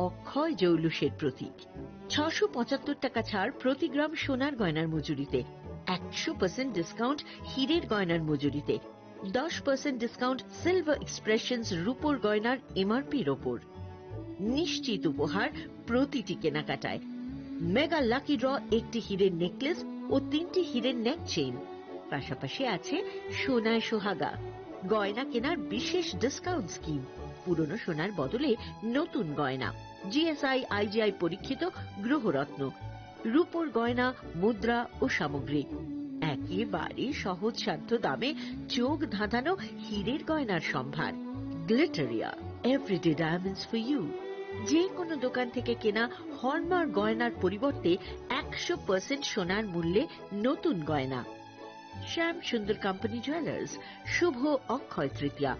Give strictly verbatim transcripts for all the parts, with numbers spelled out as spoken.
অক্ষয় জৌলুসের প্রতীক। ছশো পঁচাত্তর টাকা ছাড় প্রতি গ্রাম সোনার গয়নার মজুরিতে, একশো পার্সেন্ট ডিসকাউন্ট হীরের গয়নার মজুরিতে, দশ পার্সেন্ট ডিসকাউন্ট সিলভার এক্সপ্রেশনস রূপোর গয়নার এমআরপির ওপর। নিশ্চিত উপহার প্রতিটি কেনাকাটায়। মেগা লাকি ড্র, একটি হীরের নেকলেস ও তিনটি হীরের নেক চেইন। পাশাপাশি আছে সোনায় সোহাগা, গয়না কেনার বিশেষ ডিসকাউন্ট স্কিম, পুরনো সোনার বদলে নতুন গয়না, জিএসআই আইজিআই পরীক্ষিত গ্রহরত্ন, রূপোর গয়না, মুদ্রা ও সামগ্রী, একেবারে সহজসাধ্য দামে চোখ ধাঁধানো হীরের গয়নার সম্ভার। Glitteria, everyday diamonds for you. যে কোনো দোকান থেকে কেনা হলমার্ক গয়নার পরিবর্তে একশো পার্সেন্ট সোনার মূল্যে নতুন গয়না। শ্যাম সুন্দর কোম্পানি জুয়েলার্স, শুভ অক্ষয় তৃতীয়া,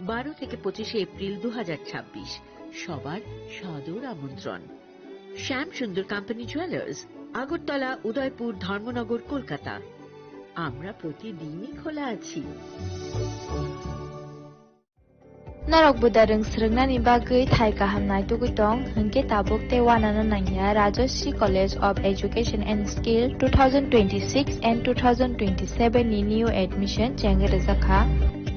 বারো থেকে পঁচিশে এপ্রিল দু হাজার ছাব্বিশ, সবার সাদর আমন্ত্রণ। শ্যাম সুন্দর কোম্পানি জুয়েলার্স, আগরতলা, উদয়পুর, ধর্মনগর, কলকাতা। আমরা প্রতিদিনই খোলা আছি। Norok buda rwng swrwngnani bagwi thai kaham naitugwi tong, hinkhe tabuk tei uanano nangya Rajashree College of Education and Skill two thousand twenty-six and two thousand twenty-seven ni new admission chengwi rwjakha.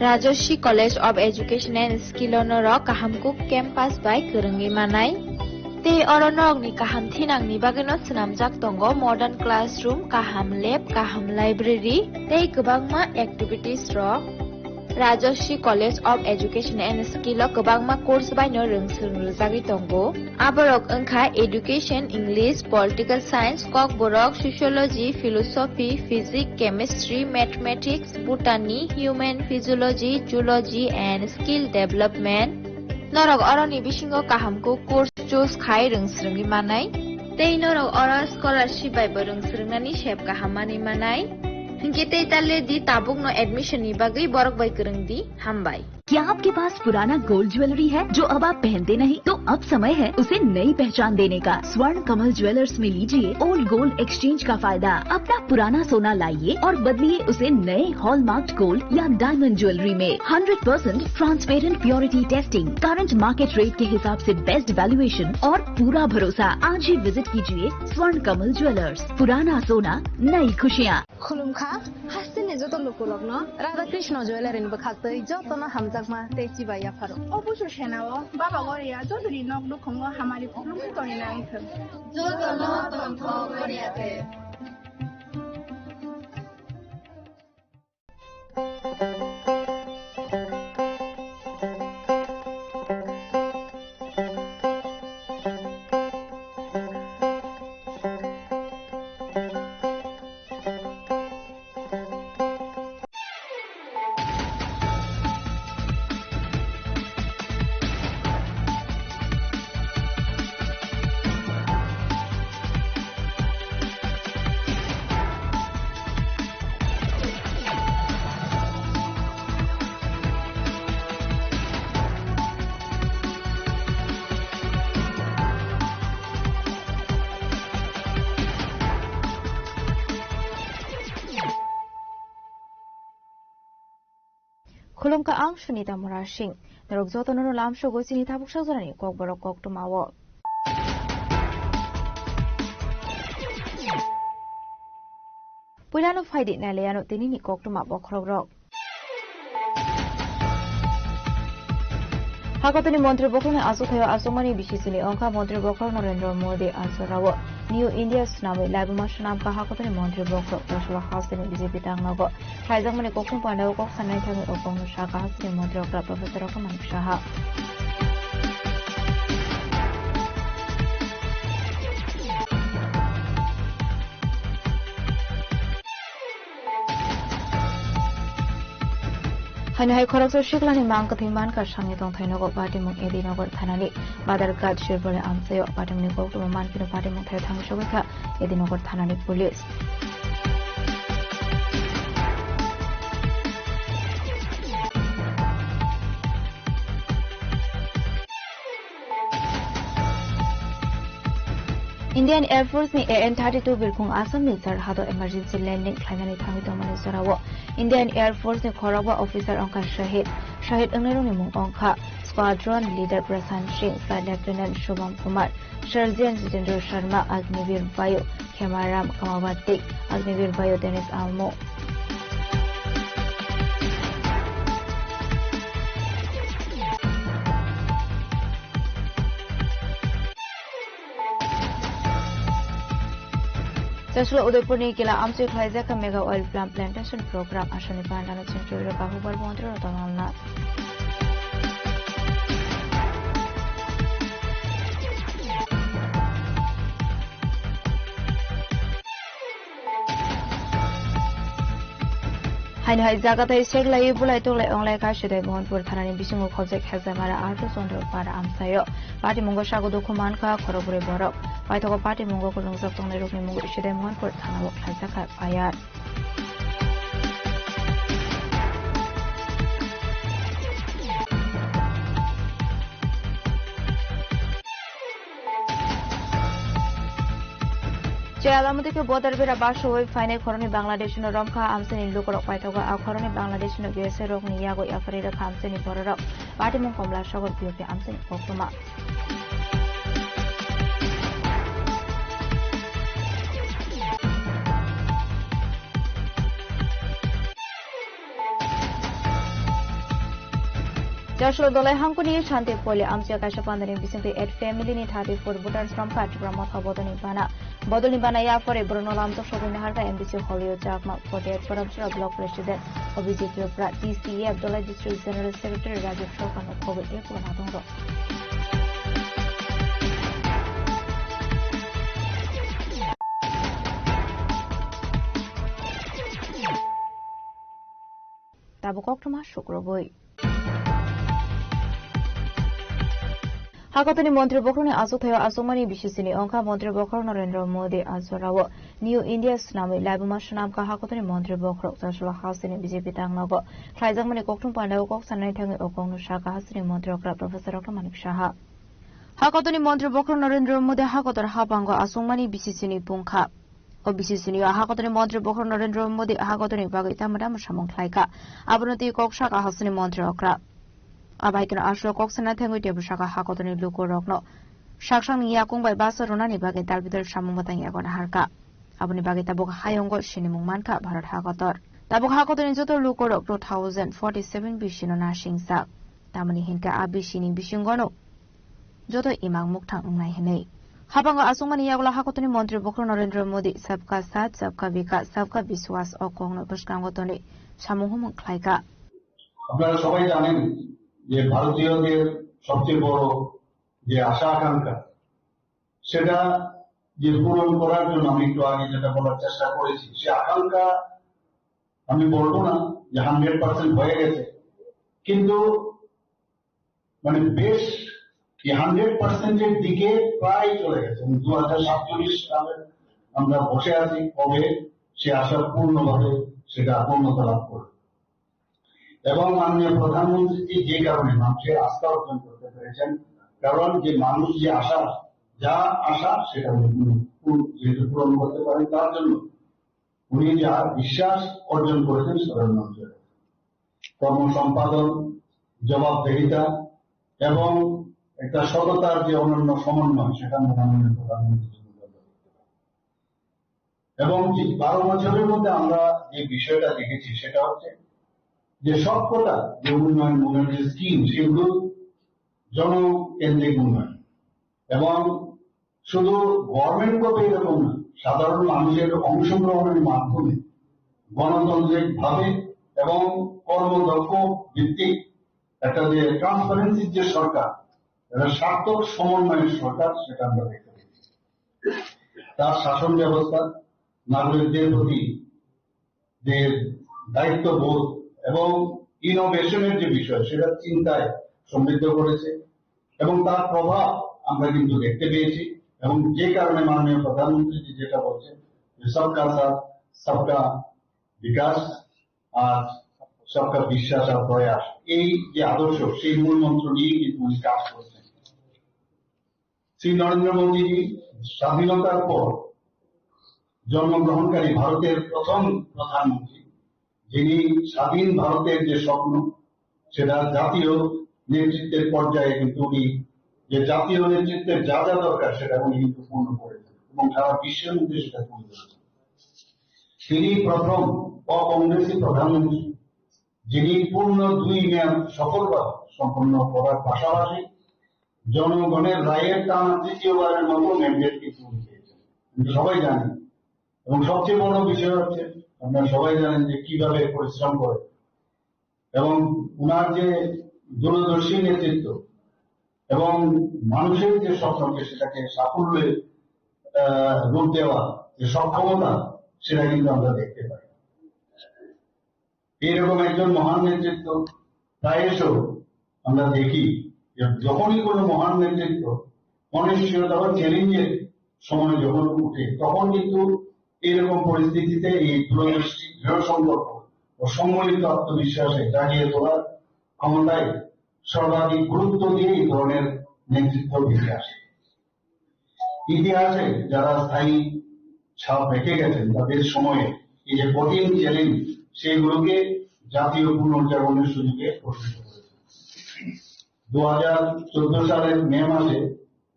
Rajashree College of Education and Skill o norok kaham kuk campus bai kwrwngwi manai. Tei oro norokni kaham thinangni bagwino swnamjak tongo modern classroom, kaham lab, kaham library tei kwbangma activities rok. Rajashree College of Education and Skill o kwbangma course baino rwng swrwng rwjagwi tongo. Aborok wngkha Education, English, Political Science, Kokborok, Sociology, Philosophy, Physics, Chemistry, Mathematics, Botany, Human Physiology, Zoology and Skill Development. Norok oroni bisingo kaham kuk course choose khai rwng swrwngwi manai. Tei norok oro scholarship bai bo rwng swrwngnani sep kaham manwi manai. Hinkhe tei tale di tabukno admission ni bagwi borok bai kwrwng di. Hambai. क्या आपके पास पुराना gold jewellery है जो अब आप पहनते नहीं? तो अब समय है उसे नई पहचान देने का। स्वर्ण कमल ज्वेलर्स में लीजिए ओल्ड गोल्ड एक्सचेंज का फायदा। अपना पुराना सोना लाइए और बदलिए उसे नए हॉलमार्क्ड गोल्ड या डायमंड ज्वेलरी में। Hundred percent transparent purity testing, current market rate के हिसाब से बेस्ट वैल्यूएशन और पूरा भरोसा। आज ही विजिट कीजिए स्वर्ण कमल ज्वेलर्स। पुराना सोना, नई खुशियाँ। Khulumkha, hasteni joto lukurokno Radha Krishna Jewellery ni bwkhaktwi jotono hamjakma tei chibai yapharo. O busu senao Baba Goria jotoni nok nukhungo hamari khulumwi tongwi nang thung. Jotono tongthok Goria the. Khulumkha, ang Sunita Murasing. Norok jotono no lamsogo chini tabuk sajorani kokborok koktwmao. Puilano phaidi nailaiano tinini koktwma bokhorokrok. Hakotoni montri bokhorokni achukthai o achukmani bisisini wngkha montri bokhorok Narendra Modi a jorao New India swnamwi laibuma swnamkha hakotoni montri bokhorok Rajabha hasteni B J P tangnago. Khaijakmani kokthum pandao kok sanai thangwi o kokno sakha hasteni montri okra Professor Rokha Manik Saha. Haino hai khoroksa siklani mang kwthwi mankha sangni tongthai nogo Patimung A D Nagar thanani Badarghat Shirpore amchaio. Patimungni koktwma mankheno patimung thaio thangwi sogwi kha A D Nagar thanani police. Indian Air Force ni A N thirty-two birkhung Assam ni Jorhat o emergency landing khlainani thangwi tongmani jorao Indian Air Force ni khorokba officer wngkha shahid. Shahid wngnairokni mung wngkha Squadron Leader Prasant Singh, Flight Lieutenant Shubham Kumar, Sergeant Jitendra Sharma, Agniveer Vayu Khemaram Kamawati, Agniveer Vayu Dennis Almo. Chaslo Udaipurni kila amchoi khlaijak kha Mega Oil Palm Plantation Program. Aswkni pandano chwng chwrwirok Kahubal Montri Ratan Lalnath. Haino hai jaga tai seklai bulai toklai onglai kha Sidai Mohanpur thanani bisingo khobjak Khezamara Arto Chandra Para amsaio. Patimungo sago dukhu mankha khorokbrwi borok. Paithago patimungo kwrwngjak tongnairokni mungo Sidai Mohanpur thanao khlaijakha F I R. Chwrai Alamati khe bodar bera basoi phainai khoroknwi Bangladeshno romkha amchaini lukurok paithago. A khoroknwi Bangladeshno U S A rokni yago yapharwi rwkha amchaini bororok. Patimung Komla Sagar P O K amchaini koktwma. Chaslo Dolai Hangkuni Shanti Poli amchia kaisa pandani bisingtwi eight family ni thirty-four voters romkha Tipra Motha bodolni bana. Bodolni bana yapharwi borokno lamjak sogwi naharkha M D C Holio Chakma, forty-eight Paramchura Block President Abhijit Chopra, T C F Dolai District General Secretary Rajiv Sarkarno khobwi eko nadongrok. Tabuk koktwma sukrubwi. Hakotoni montri bokhorokni achukthai o achukmani bisisini wngkha montri bokhorok Narendra Modi a jorao New India swnamwi laibuma swnamkha hakotoni montri bokhorok. Chaslo hasteni B J P tangnago khlaijakmani kokthum pandao kok sanani thangwi o kokno sakha hasteni montri okra Professor Dr Manik Saha. Hakotoni montri bokhorok Narendra Modi hakotor hapango achukmani bisisini pungkha. O bisisini o hakotoni montri bokhorok Narendra Modi hakotoni bagwi tamo tamo samung khlaikha. Abono twi kok sakha hasteni montri okra. Abai keno aswk kok sana thangwi tebo saka hakotoni lukurokno saksangni yakung bai basa rwnani bagwi dalbidal samung mwtang yago naharkha. Aboni bagwi tabuk hayungo sinimung mankha Bharat hakotor. Tabuk hakotorni joto lukurok two thousand forty-seven bisino nasingjak. Tamoni hinkhe a bisini bisingono joto imang mukthang wngnai hinwi. Hapango achukmani yagulo hakotoni montri bokhorok Narendra Modi Sabka Saath, Sabka Vikas, Sabka Vishwas o kokno bwskango tonwi samung humung khlaikha. আপনারা সবাই জানেন যে ভারতীয়দের সবচেয়ে বড় যে আশা আকাঙ্ক্ষা, সেটা যে পূরণ করার জন্য আমি একটু আগে যেটা বলার চেষ্টা করেছি, সে আকাঙ্ক্ষা আমি বলবো না যে হান্ড্রেড পার্সেন্ট হয়ে গেছে, কিন্তু মানে বেশ কি হান্ড্রেড পার্সেন্টের দিকে প্রায় চলে গেছে। এবং দু হাজার সাতচল্লিশ সালে আমরা বসে আছি, কবে সে আশা পূর্ণভাবে সেটা পূর্ণতা লাভ করবে। এবং মাননীয় প্রধানমন্ত্রীজি যে কারণে মানুষের আস্থা অর্জন করতে পেরেছেন, কারণ যে মানুষ যে আশা, যা আশা সেটা উনি পূর্ণ, পূর্ণ, যেহেতু পূরণ করতে পারেন, তার জন্য উনি যা বিশ্বাস অর্জন করেছেন সাধারণ মানুষের। কর্ম সম্পাদন, জবাবদিহিতা এবং একটা সততার যে অনন্য সমন্বয়, সেটা আমরা মাননীয় প্রধানমন্ত্রীর জন্য আমরা দেখতে পাই। এবং যে বারো বছরের মধ্যে আমরা যে বিষয়টা দেখেছি, সেটা হচ্ছে যে সবকটা যে উন্নয়নমূলক যে স্কিম, সেগুলো জনকেন্দ্রিক উন্নয়ন এবং শুধু গভর্নমেন্ট করবে এরকম না, সাধারণ মানুষের অংশগ্রহণের মাধ্যমে গণতান্ত্রিক ভাবে এবং কর্মদক্ষ ভিত্তিক একটা যে ট্রান্সপারেন্সির যে সরকার, এটা সার্থক সমন্বয়ের সরকার, সেটা আমরা দেখতে পেয়েছি। তার শাসন ব্যবস্থা, নাগরিকদের প্রতি যে দায়িত্ববোধ এবং ইনোভেশনের যে বিষয়, সেটা চিন্তায় সমৃদ্ধ করেছে এবং তার প্রভাব আমরা কিন্তু দেখতে পেয়েছি। এবং যে কারণে মাননীয় প্রধানমন্ত্রীজি যেটা বলছেন যে সবকা সাথ, সবকা বিকাশ আর সবকা বিশ্বাস আর প্রয়াস, এই যে আদর্শ, সেই মূল মন্ত্র নিয়েই কিন্তু উনি কাজ করছেন। শ্রী নরেন্দ্র মোদীজি স্বাধীনতার পর জন্মগ্রহণকারী ভারতের প্রথম প্রধানমন্ত্রী, যিনি স্বাধীন ভারতের যে স্বপ্ন, সেটা জাতীয় নেতৃত্বের পর্যায়ে কিন্তু উনি যে জাতীয় নেতৃত্বের যা যা দরকার সেটা উনি কিন্তু পূর্ণ করেছেন এবং সারা বিশ্বের মধ্যে সেটা তুলে ধরেছেন। তিনি প্রথম অকংগ্রেসী প্রধানমন্ত্রী, যিনি পূর্ণ দুই মেয়াদ সফলভাবে সম্পন্ন করার পাশাপাশি জনগণের রায়ের টানা তৃতীয়বারের মতো ম্যান্ডেট কিন্তু উনি পেয়েছেন। কিন্তু সবাই জানি, এবং সবচেয়ে বড় বিষয় হচ্ছে, আপনারা সবাই জানেন যে কিভাবে পরিশ্রম করে এবং ওনার যে দূরদর্শী নেতৃত্ব এবং মানুষের যে স্বপ্নকে সেটাকে সাফল্যে আহ, রূপ দেওয়া যে সক্ষমতা, সেটা কিন্তু আমরা দেখতে পাই। এইরকম একজন মহান নেতৃত্ব প্রায়শ আমরা দেখি যে যখনই কোনো মহান নেতৃত্ব অনিশ্চয়তা বা চ্যালেঞ্জের সময় যখন উঠে, তখন কিন্তু এইরকম পরিস্থিতিতে এই দূরদৃষ্টি, দৃঢ় সংকল্প ও সম্মিলিত আত্মবিশ্বাসে জাগিয়ে তোলার ক্ষমতায় সর্বাধিক গুরুত্ব দিয়ে এই ধরনের নেতৃত্ব বেরিয়ে আসে। ইতিহাসে যারা স্থায়ী ছাপ রেখে গেছেন, তাদের সময়ে এই যে কঠিন চ্যালেঞ্জ, সেইগুলোকে জাতীয় পুনর্জাগরণের সুযোগে পরিণত করেছেন। দু হাজার চোদ্দ সালের মে মাসে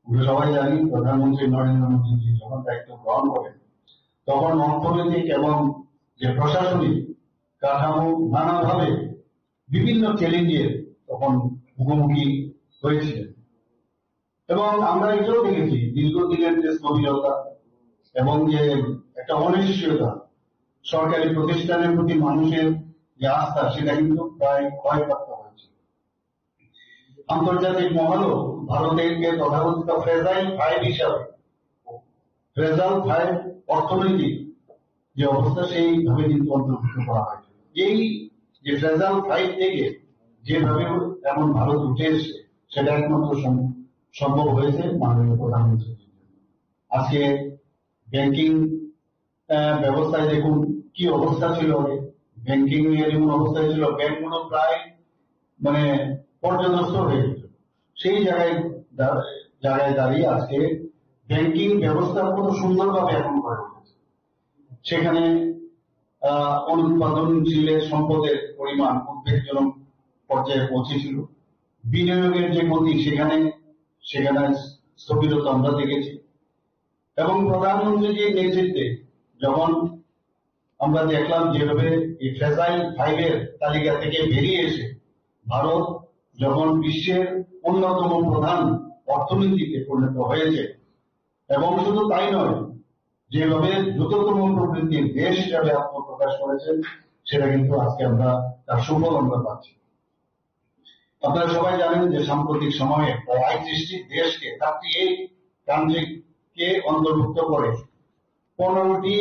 আমরা সবাই জানি, প্রধানমন্ত্রী নরেন্দ্র মোদীজি যখন দায়িত্ব গ্রহণ করেন, তখন অর্থনৈতিক এবং যে প্রশাসনিক কাঠামো নানাভাবে বিভিন্ন চ্যালেঞ্জের তখন মুখোমুখি হয়েছিলেন। এবং আমরা এটাও দেখেছি, দীর্ঘদিনের যে স্থবিরতা এবং যে একটা অনিশ্চয়তা, সরকারি প্রতিষ্ঠানের প্রতি মানুষের যে আস্থা, সেটা কিন্তু প্রায় ক্ষয়প্রাপ্ত হয়েছে। আন্তর্জাতিক মহলও ভারতকে তথাকথিত ফ্রেজাইল ফাইভ হিসাবে, ফ্রেজাইল ফাইভ অর্থনৈতিক যে অবস্থা, সেইভাবে কিন্তু অন্তর্ভুক্ত করা হয়েছে। এই যে ফ্রেজাইল ফাইভ থেকে যেভাবে এখন ভারত উঠে এসেছে, সেটা একমাত্র সম-, সম্ভব হয়েছে মাননীয় প্রধানমন্ত্রীর জন্য। আজকে ব্যাংকিং আহ, ব্যবস্থায় দেখুন কি অবস্থা ছিল আগে, ব্যাংকিং এর এমন অবস্থায় ছিল, ব্যাংকগুলো প্রায় মানে পর্যদস্ত হয়ে গেছিল। সেই জায়গায় দা-, জায়গায় দাঁড়িয়ে আজকে ব্যাংকিং ব্যবস্থা কত সুন্দরভাবে এখন গড়ে উঠেছে। সেখানে আহ, অনুৎপাদনশীল সম্পদের পরিমাণ উদ্বেগজনক পর্যায়ে পৌঁছেছিল। বিনিয়োগের যে গতি, সেখানে সেখানে স্থবিরতা আমরা দেখেছি। এবং প্রধানমন্ত্রীজির নেতৃত্বে যখন আমরা দেখলাম যেভাবে এই ফ্রেজাইল ফাইভের তালিকা থেকে বেরিয়ে এসে ভারত যখন বিশ্বের অন্যতম প্রধান অর্থনীতিতে পরিণত হয়েছে, এবং শুধু তাই নয়, যেভাবে দ্রুততম প্রবৃদ্ধির দেশ হিসাবে আত্মপ্রকাশ করেছেন, সেটা কিন্তু আজকে আমরা তার সুফল আমরা পাচ্ছি। আপনারা সবাই জানেন যে সাম্প্রতিক সময়ে প্রায় আটত্রিশটি দেশকে, থার্টি এইট কান্ট্রিকে অন্তর্ভুক্ত করে পনেরোটি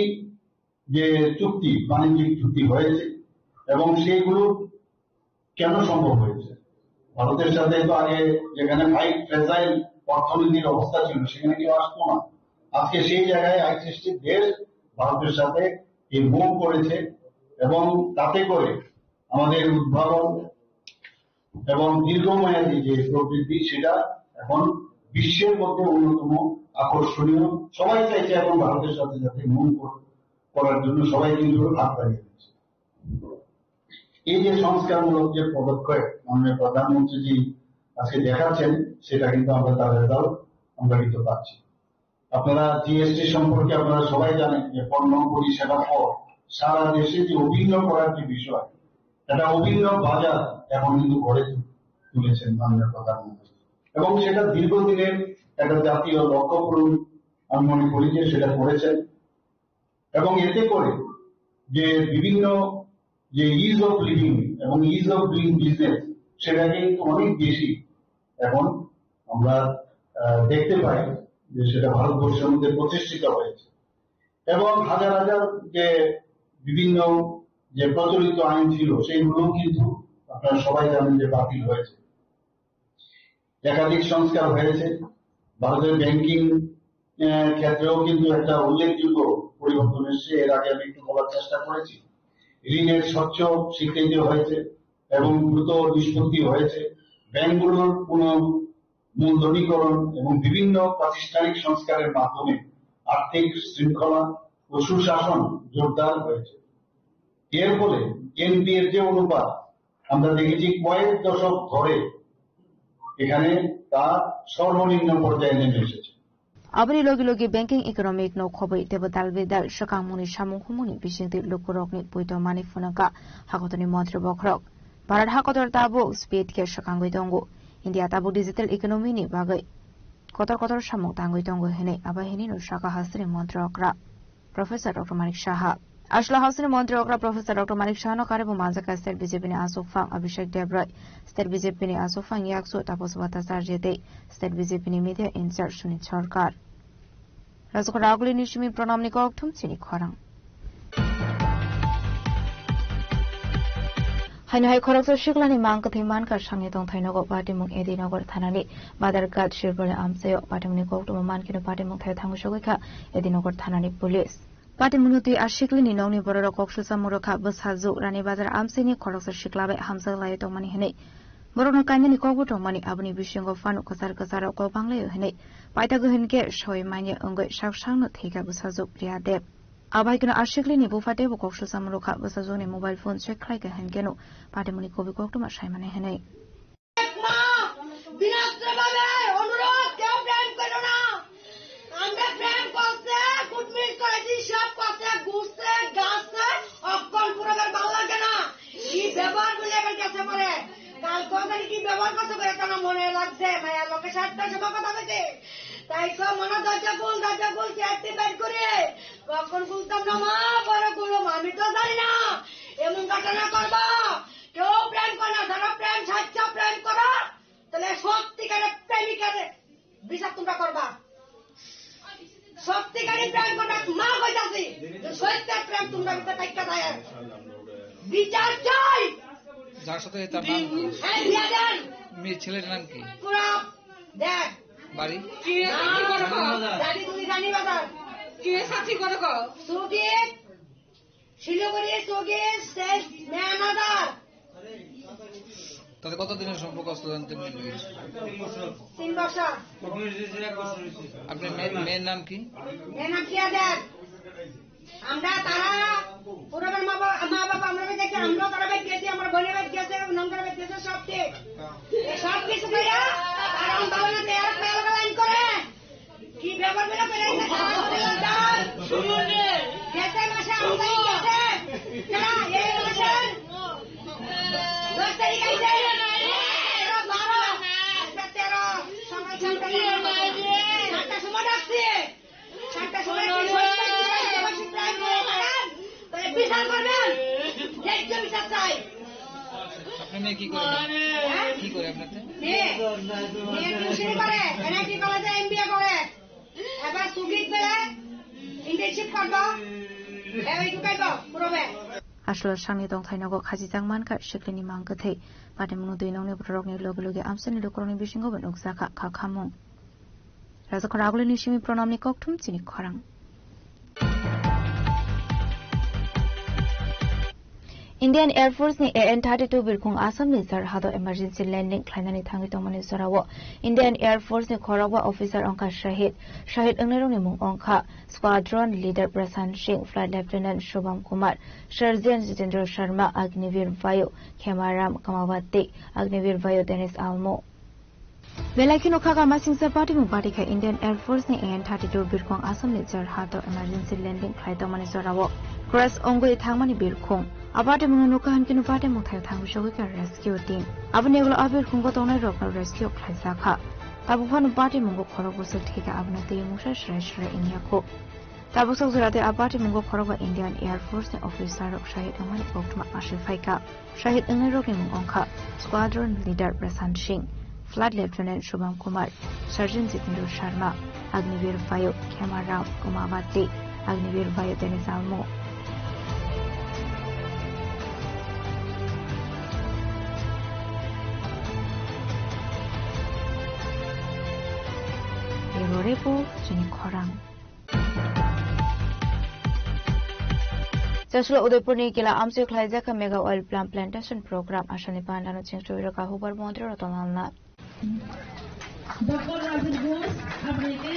যে চুক্তি, বাণিজ্যিক চুক্তি হয়েছে এবং সেইগুলো কেন সম্ভব হয়েছে? ভারতের সাথে তো আগে যেখানে হাই ফ্রেজাইল অর্থনীতির অবস্থা ছিল, সেখানে কেউ আসতো না। আজকে সেই জায়গায় আটত্রিশটি দেশ ভারতের সাথে এই মুভ করেছে এবং তাতে করে আমাদের উদ্ভাবন এবং দীর্ঘমেয়াদী যে প্রবৃদ্ধি, সেটা এখন বিশ্বের মধ্যে অন্যতম আকর্ষণীয়। সবাই চাইছে এখন ভারতের সাথে সাথে মুভ করার জন্য, সবাই কিন্তু হাত বাড়িয়ে দিচ্ছে। এই যে সংস্কারমূলক যে পদক্ষেপ মাননীয় প্রধানমন্ত্রীজি আজকে দেখাচ্ছেন, সেটা কিন্তু আমরা তার রেজাল্ট আমরা কিন্তু পাচ্ছি। আপনারা জিএসটি সম্পর্কে আপনারা সবাই জানেন যে পণ্য পরিষেবা কর সারা দেশে যে অভিন্ন করার যে বিষয়, এটা অভিন্ন বাজার এখন কিন্তু গড়ে তু-, তুলেছেন মাননীয় প্রধানমন্ত্রী, এবং সেটা দীর্ঘদিনের একটা জাতীয় লক্ষ্য পূরণ আমি মনে করি যে সেটা করেছেন। এবং এতে করে যে বিভিন্ন যে ইজ অফ লিভিং এবং ইজ অফ ডুইং বিজনেস, সেটা কিন্তু অনেক বেশি এখন আমরা আহ, দেখতে পাই যে সেটা ভারতবর্ষের মধ্যে প্রতিষ্ঠিত হয়েছে। এবং হাজার হাজার যে বিভিন্ন যে প্রচলিত আইন ছিল, সেইগুলো কিন্তু আপনারা সবাই জানেন যে বাতিল হয়েছে। একাধিক সংস্কার হয়েছে। ভারতের ব্যাংকিং আহ, ক্ষেত্রেও কিন্তু একটা উল্লেখযোগ্য পরিবর্তন এসেছে। এর আগে আমি একটু বলার চেষ্টা করেছি, ঋণের স্বচ্ছ স্বীকৃতি হয়েছে এবং দ্রুত নিষ্পত্তি হয়েছে। ব্যাংকগুলোর পুনঃ মূলধনীকরণ এবং বিভিন্ন প্রাতিষ্ঠানিক সংস্কারের মাধ্যমে আর্থিক শৃঙ্খলা ও সুশাসন জোরদার হয়েছে। এর ফলে এনপিএর যে অনুপাত আমরা দেখেছি কয়েক দশক ধরে এখানে তা সর্বনিম্ন পর্যায়ে নেমে এসেছে। Aboni logi logi banking economic no khobwi teibo dal bedal swkangmungni samung humungni bisingtwi lukurokni poito manwi phunukha hakotorni montri bokhorok. Bharat hakotor tabuk speed khe swkangwi tongo. India tabuk digital economy ni bagwi kotor kotor samung tangwi tongo hinwi abo hinwi no saka hasteni montri okra. Professor Doctor Manik Saha. Aswla House ni Montri okra Professor Doctor Manik Saha no kare bo manjak kha State B J P ni aswk phang Abhishek Debroy, State B J P ni aswk phang yaksu Tapas Bhattacharya tei State B J P ni media in charge Sunil Sarkar. Rajkot Raguli ni simi Pranam ni kok thum chini khorang. Haino hai khoroksa siklani mang kwthwi mankha sangni tongthai nogo patimung Edinagar thanani Badarghat Sirpoli amchaio patimungni koktwma mankhe no patimung thaio thangwi sogwi kha Edinagar thanani police. Patimungno twi a siklini nokni bororok kok suchamung rwkha bwsajwk Rani Bazar amchaini khoroksa sikla bai hamjak laiwi tongmani hinwi. Borokno kainani kokbo tongmani aboni bisingo phano kwchar kwcharo kok banglaio hinwi. Paithago hinkhe soi manya wngwi sak sakno thwikha bwsajwk Priya Deb. Abo hai kheno a siklini bupha teibo kok suchamung rwkha bwsajwkni mobile phone check khlaikha hinkheno patimungni kobi koktwma saimani hinwi. মা, বিনম্রভাবে অনুরোধ, কেউ প্রেম করো না। আমরা প্রেম করতে, কুটমিট করেছি, সব করতে, ঘুরতে, গাছে, অক্ষণ পুরোবার ভালো লাগে না। কি ব্যবহার করলে এবার গেছে পরে? কাল কোথায় কি ব্যবহার করতে পারে, তা না মনে লাগছে। মায়া লোকে সাতটা সময় কথা বলছে। তাই তো মনে দরজা খুল, দরজা খুল, চেয়ারটি বের করে। কখন খুলতাম না মা, বড় খুললাম, আমি তো জানি না। এমন ঘটনা করবো। কেউ প্রেম করে না, যারা প্রেম সাচ্চা প্রেম করো, তাহলে সত্যিকারের প্রেমিকারে বিচার তোমরা করবা। সত্যিকারের প্রেম করবা, মা কইতাছি, যে সত্যের প্রেম তোমরা বিচার পাইকা দেয়। বিচার চাই। যার সাথে তার নাম কি? এই বিয়া দেন। মেয়ে ছেলের নাম কি? পুরা দেন। বাড়ি? কি সাক্ষী করে কো? জানি তুমি জানি বাজার। কি সাক্ষী করে কো? সুদীপ শিলিগুড়ি সুগি স্টেট ম্যানেজার। তাতে কতদিনের সম্পর্ক আসলো জানতে পারলেন? তিন বছর। আপনার মেয়ের, মেয়ের নাম কি? মেয়ের নাম কিয়া দেব। আমরা তারা পুরোবার মা বাবা, মা বাবা আমরা দেখে আমরাও তারা বাইক গেছি, আমার বোনের বাইক গেছে, নন্দর বাইক গেছে, সব ঠিক। এই সব কিছু কইরা তারা আমার বাবা না তেরো তেরো লাইন করে। কি ব্যাপার বলে করে এই যে কাজ করলাম, যাও। শুনুন রে। গেছে মাসে আমদানি গেছে। না, এই মাসে দশ তারিখ আইছে। তেরো, বারো, আজকে তেরো, সকাল সাতটা, সাতটার সময় ডাকছি। সাতটার সময় কি হয়েছে? প্রায় করে তারা তাহলে বিচার করবেন। ন্যায্য বিচার চাই। আপনার মেয়ে কি করে? হ্যাঁ? কি করে আপনার মেয়ে? মেয়ে, মেয়ে টিউশনি করে, এনআইটি কলেজে এমবিএ করে। এবার সুগিত বেলা ইন্টার্নশিপ করবো। এবার ঢুকাইবো পুরবে। Aswla sangni tongthai nogo khajijak mankha siklini mang kwthwi. Patimungno twi nokni bororokni logi logi amchaini lukurokni bisingo bo nukjakha kha khamung. Rajakhor Agulini simi Pranamni kokthum chini khorang. Indian Air Force ni A N thirty-two birkhung Assam ni Jorhat o emergency landing khlainani thangwi tongmani jorao Indian Air Force ni khorokba officer wngkha shahid. Shahid wngnairokni mung wngkha Squadron Leader Prashant Singh, Flight Lieutenant Shubham Kumar, Sergeant Jitendra Sharma, Agniveer Vayu Khemaram Kumavati, Agniveer Vayu Danish Almo. Belai kheno kha kha masingcha patimung pati kha Indian Air Force ni A N thirty-two birkhung Assam ni Jorhat o emergency landing khlai tongmani jorao crash wngwi thangmani birkhung. A patimungno nukha hinkhe no patimung thaio thangwi sogwi kha rescue team. Aboni ulo a birkhungo tongnai rokno rescue khlaijak kha. Tabuk phano patimungo khorok bwswk thwi kha, abono twi mungsa srai srai wngya kho. Tabuk sok jora tei a patimungo khorokba Indian Air Force ni officer rok shahid wngmani koktwma aswk phaikha. Shahid wngnairokni mung wngkha Squadron Leader Prashant Singh, Flight Lieutenant Shubham Kumar, Sergeant Jitendra Sharma, Agniveer Vayu Khemaram Kumavati, Agniveer Vayu Danish Almo. Bureau Report, chini khorang. Chaslo Udaipurni kila amchwi khlaijak kha Mega Oil Palm Plantation Program. Asalni pandano chengchoi rwkha Hubar Montri Ratan Lal Nath. Doctor Rajiv Ghosh, আপনাকে,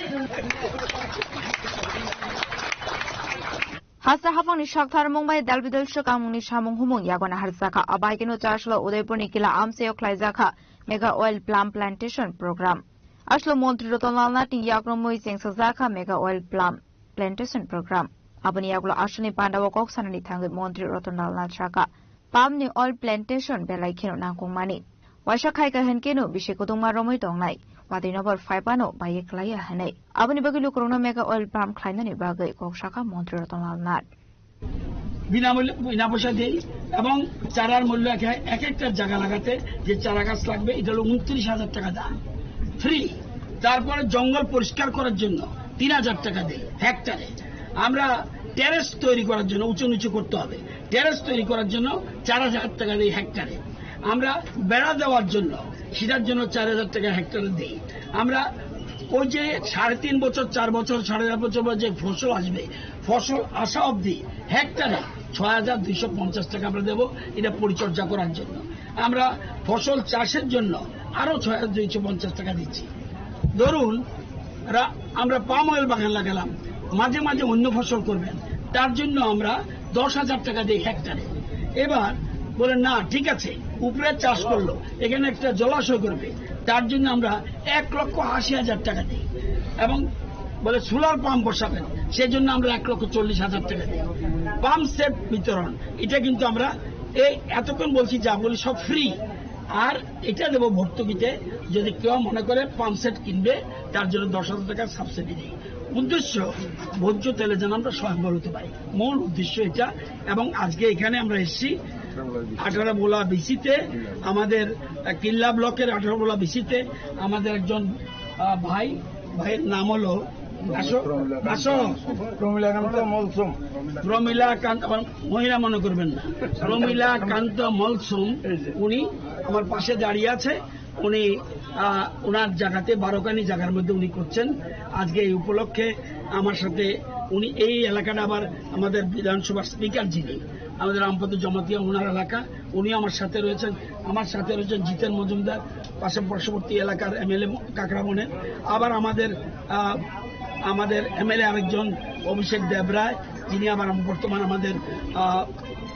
আহ, Hasta hapangni saktharmung bai dalbidal swkangmungni samung humung yago naharjakha. Abaikeno Chasla Udaipurni kila amchaio khlaijakha Mega Oil Palm Plantation Program. Aslo Montri Ratan Lal Nathni yakromwi chengsajakha Mega Oil Palm Plantation Program. Aboni yagulo aswkni pandao kok sanani thangwi Montri Ratan Lal Nath sakha, palmni oil plantation belai kheno nangkukmani. Waisa khaika hinkeno bisi kutungma romwi tongnai, watwi nobar phaipano baiye klaiya hinwi. Aboni bagwi lukurokno Mega Oil Palm khlainani bagwi kok sakha Montri Ratan Lal Nath. বিনামূল্যে, বিনা পয়সা দেই এবং চারার মূল্য এক, এক একটা জায়গা লাগাতে যে চারা গাছ লাগবে, এটা হলো ঊনত্রিশ হাজার টাকা দাম, ফ্রি। তারপরে জঙ্গল পরিষ্কার করার জন্য তিন হাজার টাকা দেই হেক্টরে। আমরা টেরেস তৈরি করার জন্য, উঁচু নিচু করতে হবে, টেরেস তৈরি করার জন্য চার হাজার টাকা দেই হেক্টরে। আমরা বেড়া দেওয়ার জন্য, সেটার জন্য চার হাজার টাকা হেক্টরে দেই। আমরা ওই যে সাড়ে তিন বছর, চার বছর, সাড়ে চার বছর পর যে ফসল আসবে, ফসল আসা অবধি হেক্টরে ছয় হাজার দুইশো পঞ্চাশ টাকা আমরা দেবো, এটা পরিচর্যা করার জন্য। আমরা ফসল চাষের জন্য আরো ছয় হাজার দুইশো পঞ্চাশ টাকা দিচ্ছি। ধরুন, রা-, আমরা পাম অয়েল বাগান লাগালাম, মাঝে মাঝে অন্য ফসল করবেন, তার জন্য আমরা দশ হাজার টাকা দিই হেক্টরে। এবার বলে, "না, ঠিক আছে, উপরে চাষ করলো, এখানে একটা জলাশয় করবে, তার জন্য আমরা এক লক্ষ আশি হাজার টাকা দিই।" এবং বলে, "সোলার পাম্প বসাবেন, সেজন্য আমরা এক লক্ষ চল্লিশ হাজার টাকা দিই।" পাম্প সেট বিতরণ, এটা কিন্তু আমরা এই এতক্ষণ বলছি, যা বলি সব ফ্রি। আর এটা দেবো ভর্তুকিতে, যদি কেউ মনে করে পাম্প সেট কিনবে, তার জন্য দশ হাজার টাকা সাবসিডি দিই। উদ্দেশ্য, ভোজ্য তেলে যেন আমরা স্বয়ংবর হতে পারি, মূল উদ্দেশ্য এটা। এবং আজকে এখানে আমরা এসেছি আঠারো বোলা বিসিতে, আমাদের, আহ, কিল্লা ব্লকের আঠারো বোলা বিসিতে আমাদের একজন, আহ, ভাই, ভাইয়ের নাম হলো, আসো, আসো। প্রমীলাকান্ত মলসুম। প্রমীলাকান্ত, আমার মহিলা মনে করবেন না, প্রমীলাকান্ত মলসুম, উনি আমার পাশে দাঁড়িয়ে আছে। উনি, আহ, ওনার জায়গাতে, বারোকানি জায়গার মধ্যে উনি করছেন। আজকে এই উপলক্ষে আমার সাথে উনি এই এলাকাটা আবার আমাদের বিধানসভার স্পিকার যিনি, আমাদের রামপদ জমাতিয়া ওনার এলাকা, উনিও আমার সাথে রয়েছেন। আমার সাথে রয়েছেন জিতেন মজুমদার, পাশে পার্শ্ববর্তী এলাকার এমএলএ কাকড়াবনের। আবার আমাদের, আহ, আমাদের এমএলএ আরেকজন অভিষেক দেবরায়, যিনি আবার আম-, বর্তমান আমাদের, আহ,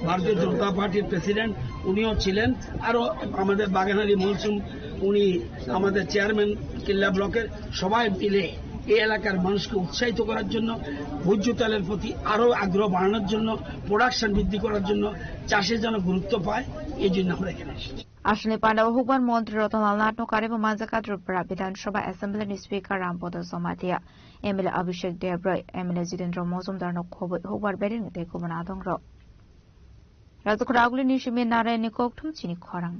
ভারতীয় জনতা পার্টির প্রেসিডেন্ট, উনিও ছিলেন। আরো আমাদের বাগানারি মলসুম, উনি আমাদের চেয়ারম্যান কিল্লা ব্লকের। সবাই মিলে এই এলাকার মানুষকে উৎসাহিত করার জন্য, ভোজ্য তেলের প্রতি আরো আগ্রহ বাড়ানোর জন্য, প্রোডাকশন বৃদ্ধি করার জন্য, চাষে যেন গুরুত্ব পায়, এই জন্য আমরা এখানে এসেছি। Aswkni pandao hukbar Montri Ratan Lal Nathno karwi bo manjak Tripura Bidhan Sabha Assembly ni Speaker Rampodo Jamatia, M L A Abhishek Debroy, M L A Jitendra Mojumdarno khobwi hukbar bedekni tei kubun adongrok. Rajakhor Agulini simi Narayanni kokthum chini khorang.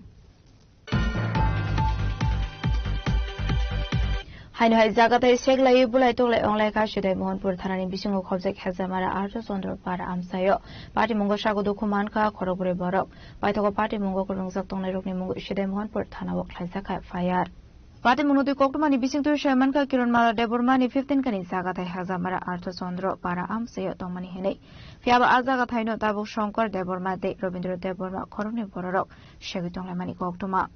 Haino hai jaga tei seklaiwi bulai toklai onglaikha Sidai Mohanpur thanani bisingo khobjak Hezamara Arjo Chandra Para amchaio. Patimungo sago dukhu mankha khorokbrwi borok. Paithago patimungo kwrwngjak tongnairokni mungwi Sidai Mohanpur thanao khlaijakha F I R. Patimungno twi koktwmani bisingtwi saimankha Kiron Mala Debbarmani fifteen kani jaga tei Hezamara Arjo Chandra Para amchaio tongmani hinwi. Phiyaba a jaga thaino tabuk Shankar Debbarma tei Rabindra Debbarma khoroknwi bororok segwi tonglaimani koktwma.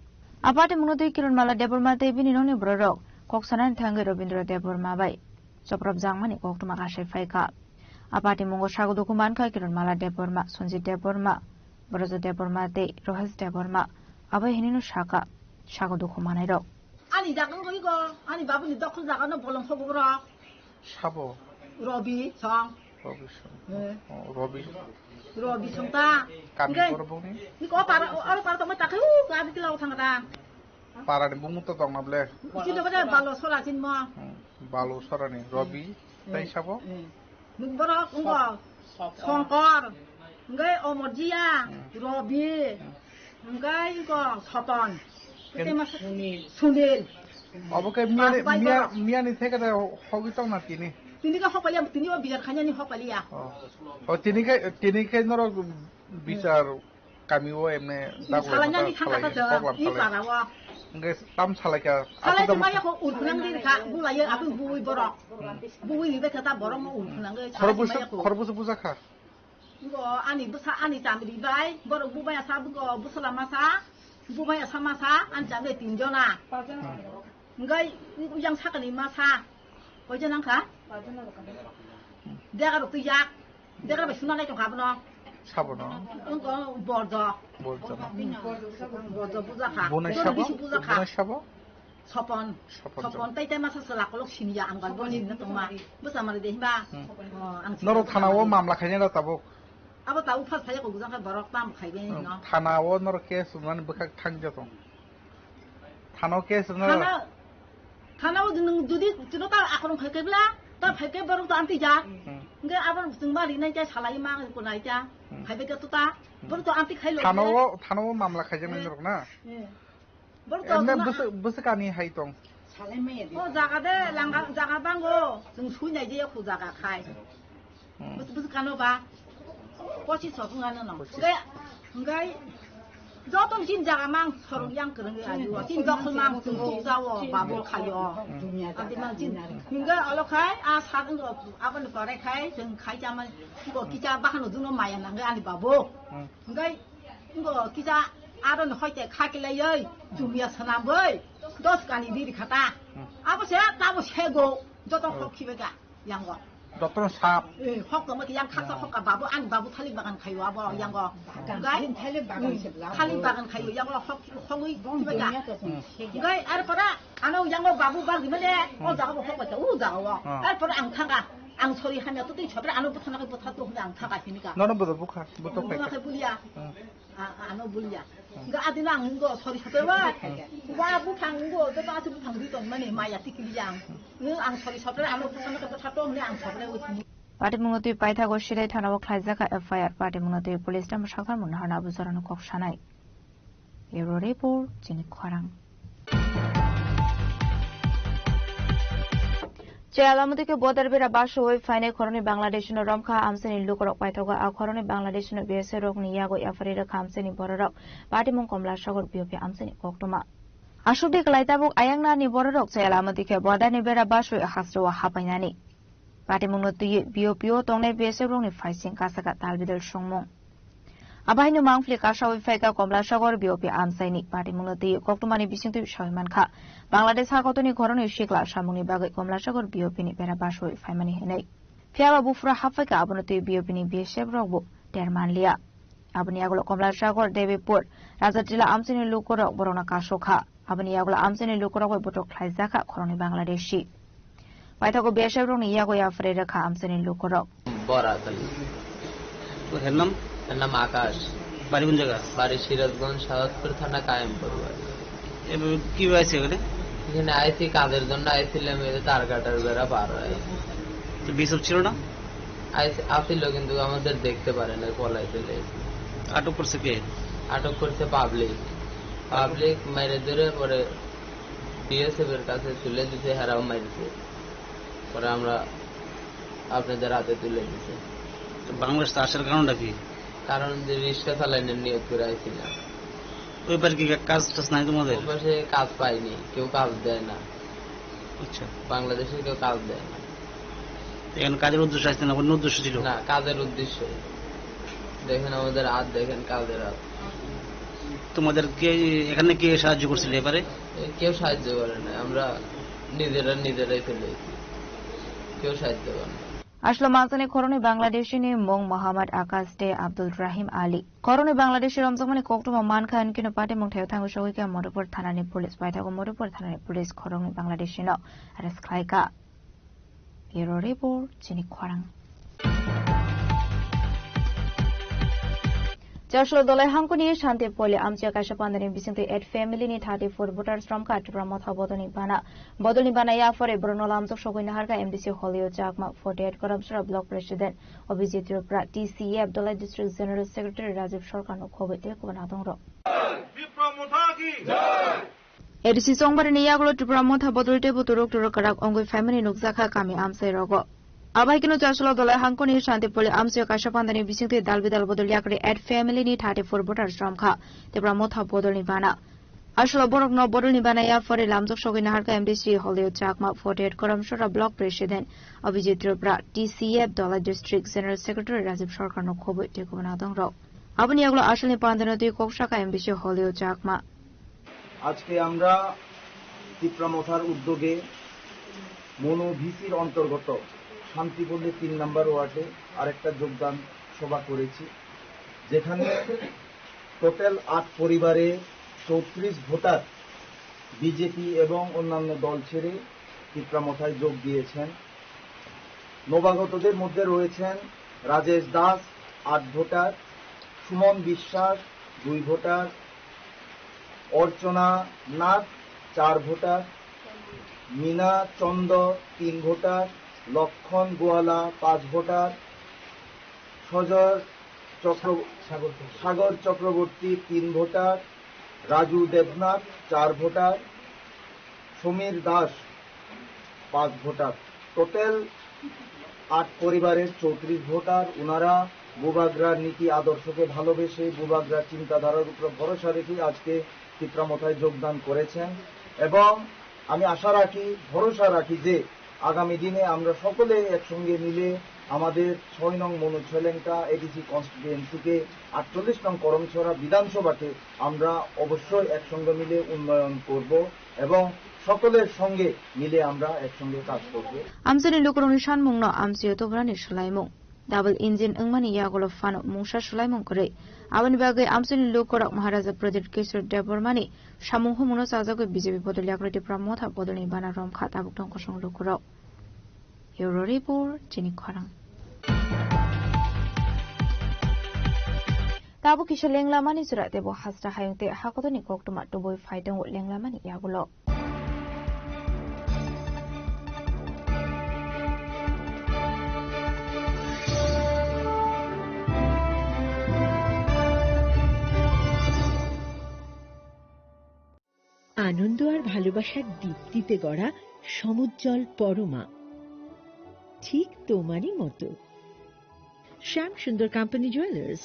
A patimungno twi Kiron Mala Debbarma tei bini nokni bororok kok sanani thangwi Rabindra Debbarma bai choprop jakmani koktwma kasai phaikha. A patimungo sago dukhu mankha Kiron Mala Debbarma, Sanjit Debbarma, Braja Debbarma tei Rohesh Debbarma. Abo hinino sakha sago dukhu manairok. Ani jaga wngwi go, ani babuni dokhol jaga no bolong sobo borok. Sabo? Robi song. Robi song. Eh. Oh, Robi. Robi song ta. Kami borok bongni? Ni ko para, oro para tongma ta khe u kami kila thang ta. Para ni bumung to tongna ble. Chini bade balo sora chin mo. Hmm, balo sora ni Robi. Eh. Tai sabo? Eh. Ni borok ungo. Songkor. Ngai Omorjia. Hmm. Robi. Hmm. Ngai ko Soton. Ken- Kete mas Sunil. Obo khe miya ni, Pas bai miya, ko. Miya ni theke de hogwi tong na tini. Tini ko hokpaliya, tini o bijar khanya ni hokpaliya. Oh. Oh, tini khe, tini khe norok bichar kami o emne dago salanya ni thangka salai, ta program ni salai. Para o. Nge tam salai ka, salai aku tam maya ko ulkhunang di ka, bulai aku bui borok. Bui ni beka ta borok no ulkhunang ge. Khorbusu, khorbusu buja kha. Ngo ani bwsa ani chamri bai, borok bubaya sa, bugo bwsla masa, bubaya sa masa, ani chamri tin jona. Ngai yang sakani masa, koi jona kha? Dega rok tu yak. Dekar bai suna lai tongkha abono. Sabono. Wngkha borjo. Borjo. Borjo buja kha. Bonai sabo? Bisi buja kha. Bonai sabo? Sopon. Sopon. Sopon tai tai masa sela kolok siniya ang bai boni na tongma. Busa mari de himba. Hmm. Oh, ang Noro siniya thana o mari. Mamla khaina da tabuk. Abo ta uphas phaya ko gujang kha borok tam khai be Hmm. no. Thana o noro case man bwkhak thang jatong. Thana o case no. Thana, thana o nwng jodi chwno ta akhorong khai kebla, ta phai ke borok to anti ja. Hmm. Nge abo chwng mari nai ja salai ma ko nai ja. Hmm. Khai be to ta. Borok to anti khai lo. Thana o, thana o mamla khaijak nai Eh. Norok na. Eh. Borok to Emne na- bwswk, bwswk ani hai tong. O jaga de langa, jaga bango, chwng sui nai je khu jaga khai. Hmm. Bwswk, bwswk kano ba. Pochi so phung ano no. Pochi. Ngai, ngai, joto ni chin jaga mang sorong yang kwrwng ayu. Chin dokhol mang chwng chuk jao, babur khayo. Hmm. Adi mang chin. Ngai alo khai, a sa dong ro, abon pore khai, chwng khai chama. Ko kicha bahano duno maya nangai ani babu. Hmm. Ngai, Ngo kisa aro ni hoite kha kilaioi, jumia swnamoi, dos kani biri khata. Hmm. Abo se, tabo sego, joto Oh. hok khibe ga, yango. Doctor sap. Eh, hok tongma yang khaksa Oh. hok ka babu, ani babu thalik bagan khayo abo, Oh. yango. Bagan, Gai? Din thalik bagan Hmm. se bla. Thalik bagan khayo, yango hok, hongoi Bong khibe ga. dunia to Hmm. segi. Gai, ar pora, ano yango babu bar gimale, o Hmm. jaga bo hok bata, u jaga wo. Oh. Ar pora ang thanga, ang sori hamya to tei sori ano butha na butha to ang thanga sini ka. Nono bodo bukha, bodo Butha khaika. na bulia. Hmm. A-, ano bulia. Nga adina ang ngo sori sote wa. Wa buphang ngo, to ba buphang di tong mani maya tikili yang. Nge ang sori sote ano buphang to sato ne ang sote wa. Patimungno twi paithago Sirai thanao khlaijakha F I R. Patimungno twi police tamo sakha mungno hana bujorano kok sanai. Bureau Report, chini khorang. Chayala motwi khe border bera basoi phainai khoroknwi Bangladesh no romkha amchaini lukurok paithago a khoroknwi Bangladesh no B S F rokni yago yapharwi rwkha amchaini bororok patimung Komla Sagor B O P amchaini koktwma. Aswk de kwlai tabuk ayang nani bororok Chayala motwi khe border ni bera basoi hasteo hapainani. Patimungno twiwi B O P o tongnai B S F rokni phaising kasaka talbidal songmung. Abahaino mangpili kasawi phaikha Komla Sagor B O P amchaini. Patimungno twiwi koktwmani bisingtwi sawi mankha, Bangladesh hakotorni khoroknwi sikla samungni bagwi Komla Sagor B O P ni bera baswi phaimani hinwi. Phiyaba buphuru haphaikha abono twiwi B O P ni B S F rokbo ter manliya. Aboni yagulo Komla Sagor, Debipur, Rajatila amchaini lukurok borokno kasokha. Aboni yagulo amchaini lukurok bai botok khlaijakha khoroknwi Bangladeshi. Paithago B S F rokni yago yapharwi rwkha amchaini lukurok. Bora tali. তো এর নাম? এর নাম আকাশ। বাড়ি কোন জায়গা? বাড়ি সিরাজগঞ্জ, শাহজাদপুর থানা, কায়েমপুর বাড়ি। এভাবে কিভাবে আছে এখানে? এখানে আইছি, কাজের জন্য আইছিলাম, এই যে তার কাটার বেড়া পার হয়ে। তো বিএসএফ ছিল না? আইস-, আসিল কিন্তু আমাদের দেখতে পারে না, পলাই চলে গেছে। আটক করছে কে? আটক করছে পাবলিক। পাবলিক মেরে ধরে পরে বিএসএফ এর কাছে তুলে দিছে, হেরাও মারছে। পরে আমরা আপনাদের হাতে তুলে দিছি। তো বাংলাদেশ তো আসার কারণটা কি? কারণ যে রিক্সা চালানোর নিয়ত করে আইছিলাম। ওই পারে কি কাজ টাজ নাই তোমাদের? ওই পাশে কাজ পাইনি, কেউ কাজ দেয় না। আচ্ছা। বাংলাদেশে কেউ কাজ দেয় না। এখানে কাজের উদ্দেশ্যে আসছে না, অন্য উদ্দেশ্য ছিল? না, কাজের উদ্দেশ্য। দেখেন আমাদের হাত, দেখেন কাজের হাত। তোমাদের কে এখানে কে সাহায্য করছিল এবারে? এ, কেউ সাহায্য করে না, আমরা নিজেরা নিজেরাই ফেলে গেছি, কেউ সাহায্য করে না। Aswk manjaknai khoroknwi Bangladeshini mung Mohammad Akash tei Abdul Rahim Ali. Khoroknwi Bangladeshi romjakmani koktwma mankha hwnkhe no patimung thaio thangwi sogwi kha Madhupur thanani police. Paithago Madhupur thanani police khoroknwi Bangladeshino arrest khlaikha. Bureau Report, chini khorang. Chaslo Dolai hangkoni Shanti Poli amchia kaisa pandani bisingtwi eight family ni thirty-four voters romkha Tipra Motha bodolni bana. Bodolni bana yaphore borokno lamjak sogwi naharkha M D C Holio Chakma, forty-eight Karamsora Block President Abhijit Tripura, T C F Dolai District General Secretary Rajiv Sarkar no khobwi tei kubun adongrok. Tipra Motha ki jai! A D C chongbarini yagulo Tipra Motha bodol teibo turuk turuk kwrak wngwi phaimani nukjakha kami amchai rogo. Abai keno Chaslo Dolai hangkoni Shanti Poli amchai kaisa pandani bisingtwi dal bidal bodol yakri eight family ni thirty-four voters romkha Tipra Motha bodolni bana. Aswk borokno bodolni bana yaphore lamjak sogwi naharkha M D C Holio Chakma, forty-eight Karamsora Block President Abhijit Tripura, T C F Dolai District General Secretary Rajiv Sarkar no khobwi tei kubun adongrok. Aboni yagulo aswkni pandano twi kok sakha M D C Holio Chakma. আজকে আমরা তিপ্রা মথার উদ্যোগে মনো ভিসির অন্তর্গত শান্তিপল্লী তিন নম্বর ওয়ার্ডে আরেকটা যোগদান সভা করেছি, যেখানে টোটাল আট পরিবারে চৌত্রিশ ভোটার বিজেপি এবং অন্যান্য দল ছেড়ে তিপ্রামথায় যোগ দিয়েছেন। নবাগতদের মধ্যে রয়েছেন রাজেশ দাস, আট ভোটার, সুমন বিশ্বাস, দুই ভোটার, অর্চনা নাথ, চার ভোটার, মিনা চন্দ, তিন ভোটার, লক্ষণ গোয়ালা, পাঁচ ভোটার, সজর চক্র-, সাগর চক্রবর্তী, তিন ভোটার, রাজু দেবনাথ, চার ভোটার, সমীর দাস, পাঁচ ভোটার। টোটাল আট পরিবারের চৌত্রিশ ভোটার। ওনারা বুবাগ্রার নীতি আদর্শকে ভালোবেসে, বুবাগ্রার চিন্তাধারার উপর ভরসা রেখে আজকে তিপ্রামথায় যোগদান করেছেন এবং আমি আশা রাখি, ভরসা রাখি যে আগামী দিনে আমরা সকলে একসঙ্গে মিলে আমাদের ছয় নং মনোছলেঙ্কা এডিসি কনস্টিটুয়েন্সিকে, আটচল্লিশ নং করমছড়া বিধানসভাকে আমরা অবশ্যই একসঙ্গে মিলে উন্নয়ন করব এবং সকলের সঙ্গে মিলে আমরা একসঙ্গে কাজ করব। Amchaini lukurokni sanmungno amchaio tubrani swlaimung. Double engine wngmani yagulo phano mungsa swlaimung kwrwi. Aboni bagwi amchaini lukurok Maharaja Pradyut Kishore Debbarmani samung humungno chajagwi B J P bodol yagulo Tipra Motha bodolni bana romkha tabuk tong kosong lukurok. Bureau Report, chini khorang. Tabuk kisa lenglamani jora tebo hasra hayung tei hakotoni koktwma tubui phai tongo lenglamani yagulo. আনন্দ আর ভালোবাসার দীপ্তিতে গড়া সমুজ্জ্বল পরমা, ঠিক তোমারই মতো। শ্যাম সুন্দর company jewellers,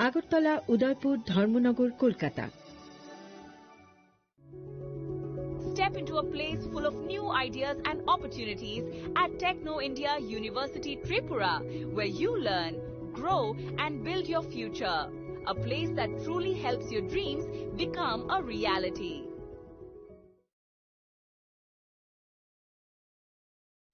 Agartala, উদয়পুর, ধর্মনগর, Kolkata. Step into a place full of new ideas and opportunities at Techno India University Tripura, where you learn, grow, and build your future. A place that truly helps your dreams become a reality.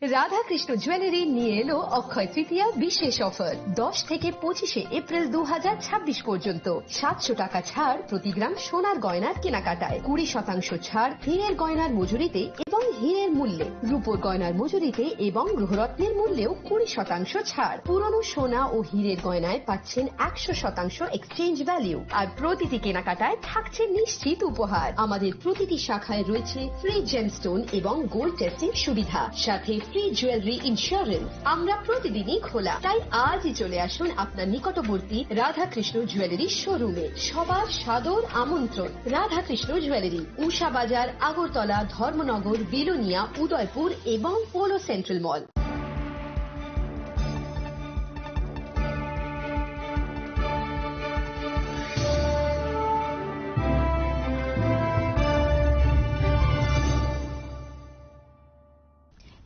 Radhakrishna jewellery নিয়ে এলো অক্ষয় তৃতীয়া বিশেষ অফার। দশ থেকে পঁচিশে এপ্রিল দু হাজার ছাব্বিশ পর্যন্ত সাতশো টাকা ছাড় প্রতি গ্রাম সোনার গয়নার কেনাকাটায়, কুড়ি শতাংশ ছাড় হীরের গয়নার মজুরিতে এবং হীরের মূল্যে, রূপোর গয়নার মজুরিতে এবং গ্রহরত্নের মূল্যেও কুড়ি শতাংশ ছাড়। পুরনো সোনা ও হীরের গয়নায় পাচ্ছেন একশো শতাংশ এক্সচেঞ্জ ভ্যালু, আর প্রতিটি কেনাকাটায় থাকছে নিশ্চিত উপহার। আমাদের প্রতিটি শাখায় রয়েছে ফ্রি জেমস্টোন এবং গোল্ড টেস্টিং সুবিধা, সাথে ফ্রি জুয়েলারি ইন্স্যুরেন্স। আমরা প্রতিদিনই খোলা, তাই আজই চলে আসুন আপনার নিকটবর্তী রাধাকৃষ্ণ জুয়েলারি শোরুমে। সবার সাদর আমন্ত্রণ। রাধাকৃষ্ণ জুয়েলারি, উষা বাজার, আগরতলা, ধর্মনগর, বিলোনিয়া, উদয়পুর এবং polo central mall.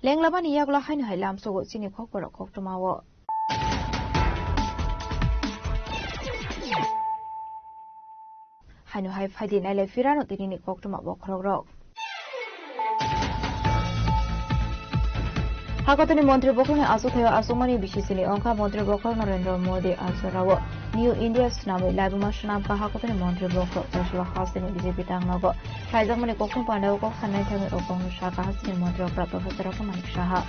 Lenglamani yagulo haino hai lamsogo chini khokborok koktwmao. Haino hai phaidi nailai phirano tinini koktwma bokhorokrok. Hakotoni montri bokhorokni achukthai o achukmani bisisini wngkha montri bokhorok Narendra Modi achorao New India swnamwi laibuma swnamkha hakotoni montri bokhorok Jaisalmer hasteni B J P tangnogo. Khlaijakmani kokthum pandao kok sanai thangwi o kokno sakha hasteni montri okra Professor Raghunath Manik Saha.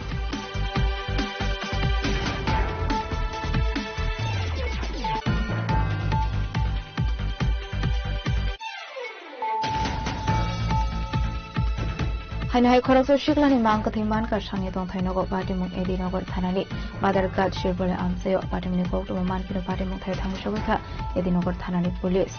Haino hai khoroksa siklani mang kwthwi mankha sangya tongthai nogo Patimung A D Nagar thanani Badharghat Shirpoli amchaio. Patimungni koktwma mankheno patimung thai thangwi sogwi kha A D Nagar thanani police.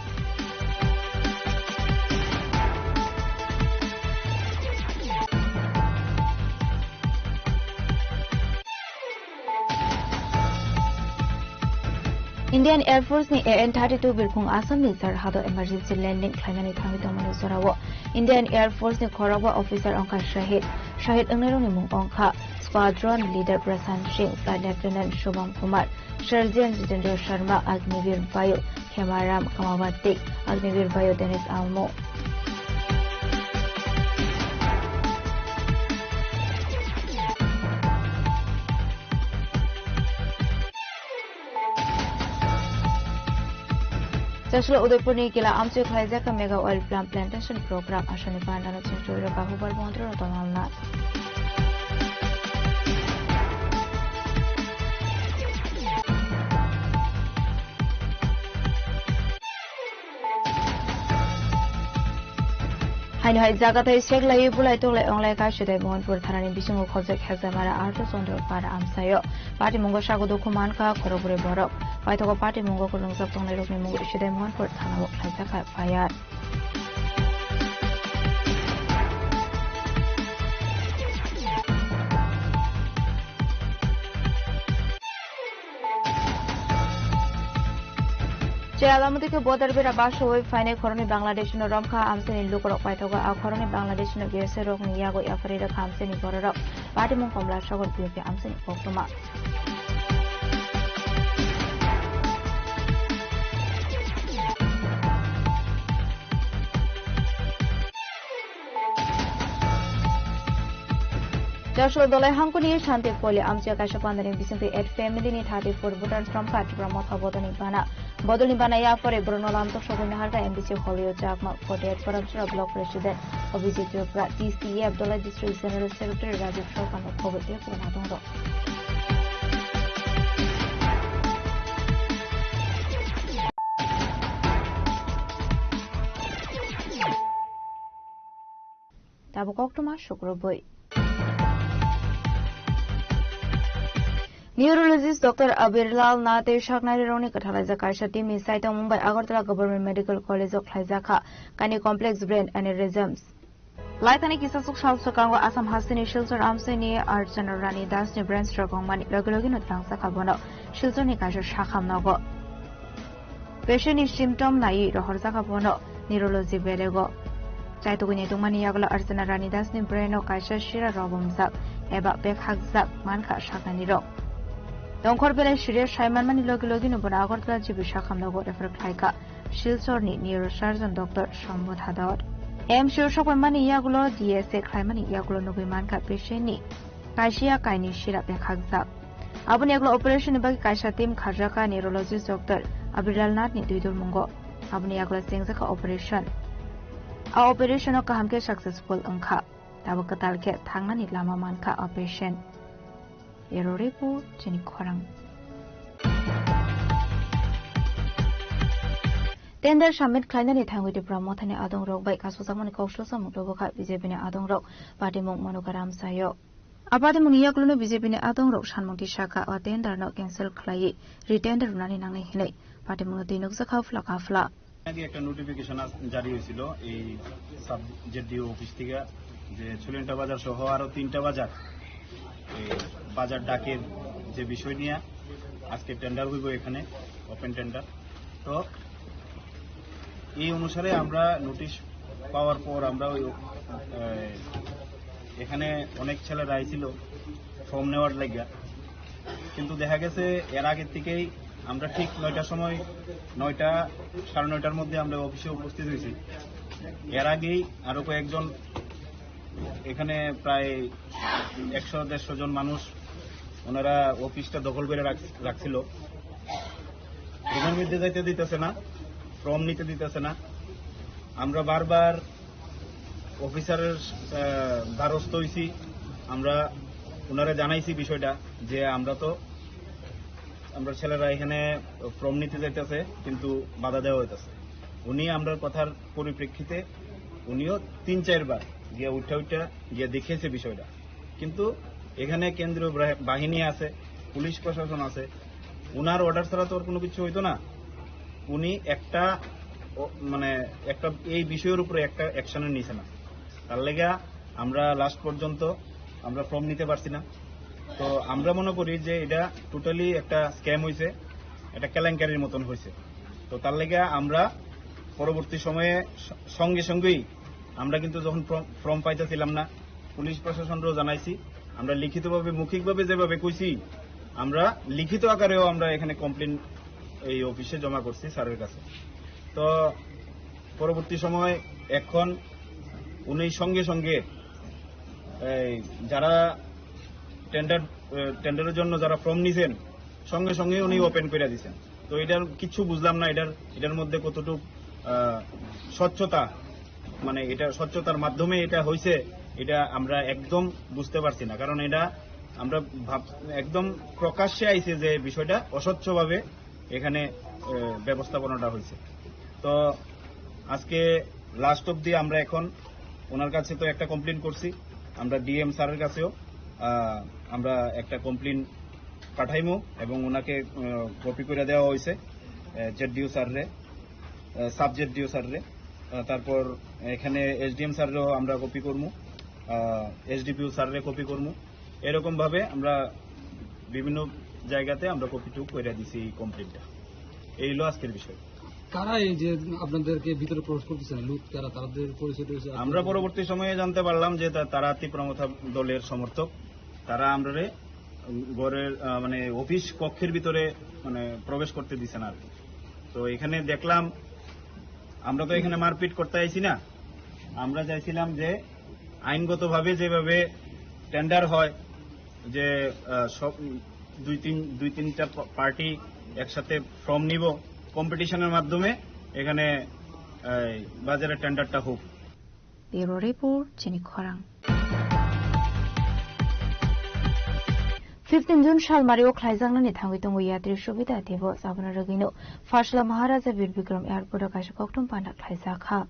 Indian Air Force ni A N thirty-two birkhung Assam ni Jorhat o emergency landing khlainani thangwi tongmani jorao Indian Air Force ni khorokba officer wngkha shahid. Shahid wngnairokni mung wngkha Squadron Leader Prashant Singh, Flight Lieutenant Shubham Kumar, Sergeant Jitendra Sharma, Agniveer Vayu, Khemaram Kamawati, Agniveer Vayu Dennis Almo. Chasla Udaipurni kila amchoi khlaijak mega oil palm plantation program aswkni pandano chengchoi rwkha hubar montri Ratan Lal Nath. Haino hai jaga thai seklai bulai toklai onglai kha Sidai Mohanpur thanani bisingo khobjak Hekjamara Arto Chandra Para amsaio. Patimungo sago dukhu mankha khorokbrwi borok. Paithago patimungo kwrwngjak tongnairokni mungwi Sidai Mohanpur thanao khlaijakha F I R. Chwla mudi khe border bera basowi phainai khoroknwi Bangladesh no romkha amchaini lukurok paithago a khoroknwi Bangladesh no B S F rokni yago yapharwi rwkha amchaini bororok. Patimung Komla Sagar B P amchaini koktwma. Joshua Dolai hangkuni Shanti Poli amchia kaisa pandani bisingtwi eight family ni thirty-four voters romkha Tipra Motha bodolni bana. Bodolni bana yapore borokno lamtok sogwi naharkha M D C Holio Chakma, forty-eight Paramsura Block President Abhijit Chopra, T C F Dolai District General Secretary Rajiv Sarkar no khobor tei kwbangma tongo. Tabuk koktwma sukrubwi. Neurologist Doctor Abirlal Nath tei saknarirokni kwthalaijak kaisa team ni saitongmung bai Agartala Government Medical College o khlaijakha kaini complex brain aneurysms. Laithani kisasuk sal swkango Assam hasteni Silchar amchaini Archana Rani Das ni brain stroke wngmani logi logi no twlangjakha bono Silchar ni kaisa sakham nogo. Patient ni symptom naiwi rohorjakha bono neurology belego. Chaitugwi naitungmani yagulo Archana Rani Das ni brain o kaisa sira robomjak eba bekhakjak mankha saknani rok. Tongkhor belai serious sai manmani logi logi no bono Agartala G B sakham nogo refer khlaikha Silchar ni neurosurgeon Doctor Sambodh Hadar. M C o sokphaimani yagulo D S A khlaimani yagulo nugwi mankha patient ni kaisa kaini sira bekhakjak. Aboni yagulo operation ni bagwi kaisa team kharjakha neurologist Doctor Abrirlal Nath ni dwidulmungo. Aboni yagulo chengjakha operation. A operation o kaham khe successful wngkha. Tabuk kwtal khe thangnani lama mankha a patient. Ero report chini khorang. Tender submit khlainani thangwi Tipra Mothani adongrok bai kasokjakmani kok sojakmung tubukha B J P ni adongrok patimung Manuka Ramsayo. A patimungni yakulono B J P ni adongrok sanmung tisakha o tender no cancel khlaiwi retender rwnani nangnai hinwi patimungno twi nukjakha phla kaphla. আগে একটা নোটিফিকেশন জারি হয়েছিল এই সাব জেডিও অফিস থেকে যে ছুলেন্টা বাজার সহ আরো তিনটা বাজার, এই বাজার ডাকের যে বিষয় নিয়ে আজকে টেন্ডার হইব এখানে, ওপেন টেন্ডার। তো এই অনুসারে আমরা নোটিশ পাওয়ার পর আমরা ওই, আহ, এখানে অনেক ছেলেরা আইছিল ফর্ম নেওয়ার লাগিয়া, কিন্তু দেখা গেছে এর আগে থেকেই আমরা ঠিক নয়টার সময়, নয়টা, সাড়ে নয়টার মধ্যে আমরা অফিসে উপস্থিত হয়েছি। এর আগেই আরো কয়েকজন, এখানে প্রায় একশো দেড়শো জন মানুষ, ওনারা অফিসটা দখল করে রাখ-, রাখছিল। রুমের মধ্যে যাইতে দিতেছে না, ফর্ম নিতে দিতেছে না। আমরা বারবার অফিসারের, আহ, দ্বারস্থ হইছি। আমরা ওনারা জানাইছি বিষয়টা যে আমরা তো, আমরা ছেলেরা এখানে ফর্ম নিতে যাইতেছে, কিন্তু বাধা দেওয়া হইতেছে। উনি আমরার কথার পরিপ্রেক্ষিতে উনিও তিন চারবার গিয়া উঠা উঠা গিয়া দেখেছে বিষয়টা। কিন্তু এখানে কেন্দ্রীয় ব্রা-, বাহিনী আছে, পুলিশ প্রশাসন আছে, উনার অর্ডার ছাড়া তো আর কোনো কিছু হইতো না। উনি একটা, ও, মানে, একটা এই বিষয়ের উপরে একটা অ্যাকশনও নিছে না। তার লেগা আমরা লাস্ট পর্যন্ত আমরা ফর্ম নিতে পারছি না। তো আমরা মনে করি যে এটা টোটালি একটা স্ক্যাম হইছে, একটা কেলেঙ্কারির মতন হইছে। তো তার লেগা আমরা পরবর্তী সময়ে স-, সঙ্গে সঙ্গেই আমরা কিন্তু যখন ফর্ম, ফর্ম পাইতেছিলাম না, পুলিশ প্রশাসনরেও জানাইছি, আমরা লিখিতভাবে, মৌখিকভাবে যেভাবে কইছি, আমরা লিখিত আকারেও আমরা এখানে কমপ্লেন এই অফিসে জমা করছি স্যারের কাছে। তো পরবর্তী সময় এখন উনি সঙ্গে সঙ্গে এই যারা টেন্ডার, এ, টেন্ডারের জন্য যারা ফর্ম নিছেন, সঙ্গে সঙ্গে উনি ওপেন করে দিছেন। তো এটার কিছু বুঝলাম না, এটার, এটার মধ্যে কতটুকু, আহ, স্বচ্ছতা, মানে এটা স্বচ্ছতার মাধ্যমে এটা হইছে, এটা আমরা একদম বুঝতে পারছি না। কারণ এটা আমরা ভাব-, একদম প্রকাশ্যে আইছে যে বিষয়টা অস্বচ্ছভাবে এখানে, আহ, ব্যবস্থাপনাটা হইছে। তো আজকে লাস্ট অবধি আমরা এখন ওনার কাছে তো একটা কমপ্লেন করছি, আমরা ডিএম স্যারের কাছেও, আহ, আমরা একটা কমপ্লেন পাঠাইমু এবং ওনাকে, আহ, কপি করে দেওয়া হয়েছে, আহ, জেডডিও স্যাররে, আহ, সাব জেডডিও স্যাররে, আহ, তারপর এখানে এসডিএম স্যাররেও আমরা কপি করমু, আহ, এসডিপিও স্যাররে কপি করমু। এরকম ভাবে আমরা বিভিন্ন জায়গাতে আমরা কপি টু করে দিছি এই কমপ্লেনটা। এই হলো আজকের বিষয়। কারা এই যে আপনাদেরকে ভিতরে প্রবেশ করতেছে না, লুট কারা, তাদের পরিচয় টরিচয় আছে? আমরা পরবর্তী সময়ে জানতে পারলাম যে তা-, তারা তিপ্রা মথা দলের সমর্থক। তারা আমরারে ঘরের, আহ, মানে অফিস কক্ষের ভিতরে মানে প্রবেশ করতে দিছে না আর কি। তো এখানে দেখলাম, আমরা তো এখানে মারপিট করতে আইছি না, আমরা চাইছিলাম যে আইনগতভাবে যেভাবে টেন্ডার হয়, যে, আহ, সব দুই তিন, দুই তিনটা পা-, পার্টি একসাথে ফর্ম নিব, কম্পিটিশনের মাধ্যমে এখানে, এই, বাজারে টেন্ডারটা হোক। Bureau Report, Chini Khorang. Fifteen June salmari o khlaijaknani thangwi tongo yatri subida diboch, aboni rwgwino Pharsla Maharaja Bir Bikram Airport o kaisa koktwm panda khlaijak kha.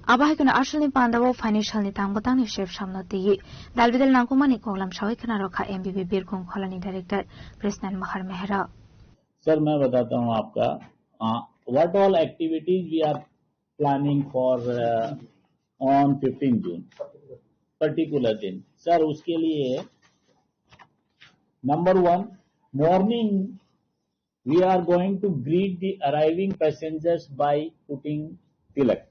Abo hai kheno asalni panda o phaini salni tang bwtangni sep samno twiwi dalbidal nangkukmani koklam sawi khna rwkha M B B Birkong Kholani Director Krisnan Mahar Mehra. Sir, मैं बताता हूँ आपका, आ, what all activities we are planning for, uh, on fifteen June, particular दिन। सर, उसके लिए number one, morning we are going to greet the arriving passengers by putting तिलक,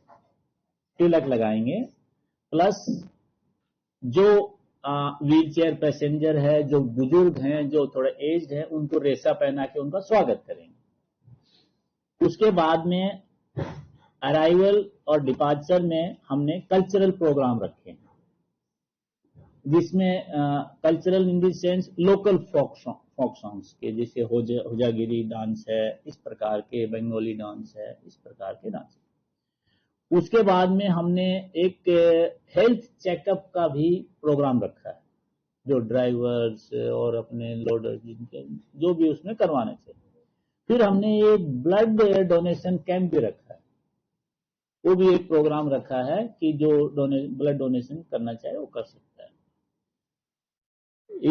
तिलक लगाएंगे। प्लस जो, आ, wheel chair passenger है, जो बुजुर्ग हैं, जो थोड़ा एज्ड हैं, उनको रेशा पहना के उनका स्वागत करेंगे। उसके बाद में अराइवल और डिपार्चर में हमने कल्चरल प्रोग्राम रखे हैं, जिसमें, अ, cultural in the sense local folk song, folk songs के, जैसे होज-, होजागिरी डांस है, इस प्रकार के बंगाली डांस है, इस प्रकार के डांस। उसके बाद में हमने एक, अ, हेल्थ चेकअप का भी प्रोग्राम रखा है, जो ड्राइवर्स और अपने लोडर जिनके जो भी उसमें करवाने थे। फिर हमने एक ब्लड डोनेशन कैंप भी रखा है, वो भी एक प्रोग्राम रखा है कि जो डोने-, ब्लड डोनेशन करना चाहे वो कर सकता है।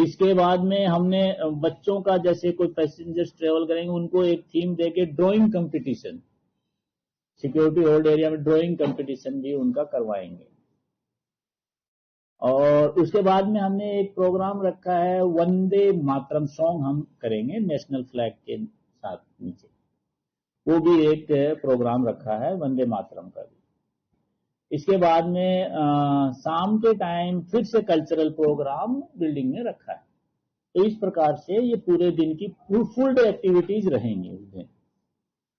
इसके बाद में हमने, अ, बच्चों का, जैसे कोई पैसेंजर्स ट्रेवल करेंगे, उनको एक थीम देके drawing competition, security hold area में ड्राइंग कंपटीशन भी उनका करवाएंगे। और उसके बाद में हमने एक प्रोग्राम रखा है, वंदे मातरम सॉन्ग हम करेंगे नेशनल फ्लैग के साथ नीचे, वो भी एक प्रोग्राम रखा है वंदे मातरम का भी। इसके बाद में, अ, शाम के टाइम फिर से कल्चरल प्रोग्राम बिल्डिंग में रखा है। तो इस प्रकार से ये पूरे दिन की फुल, फुल डे एक्टिविटीज रहेंगी उस दिन।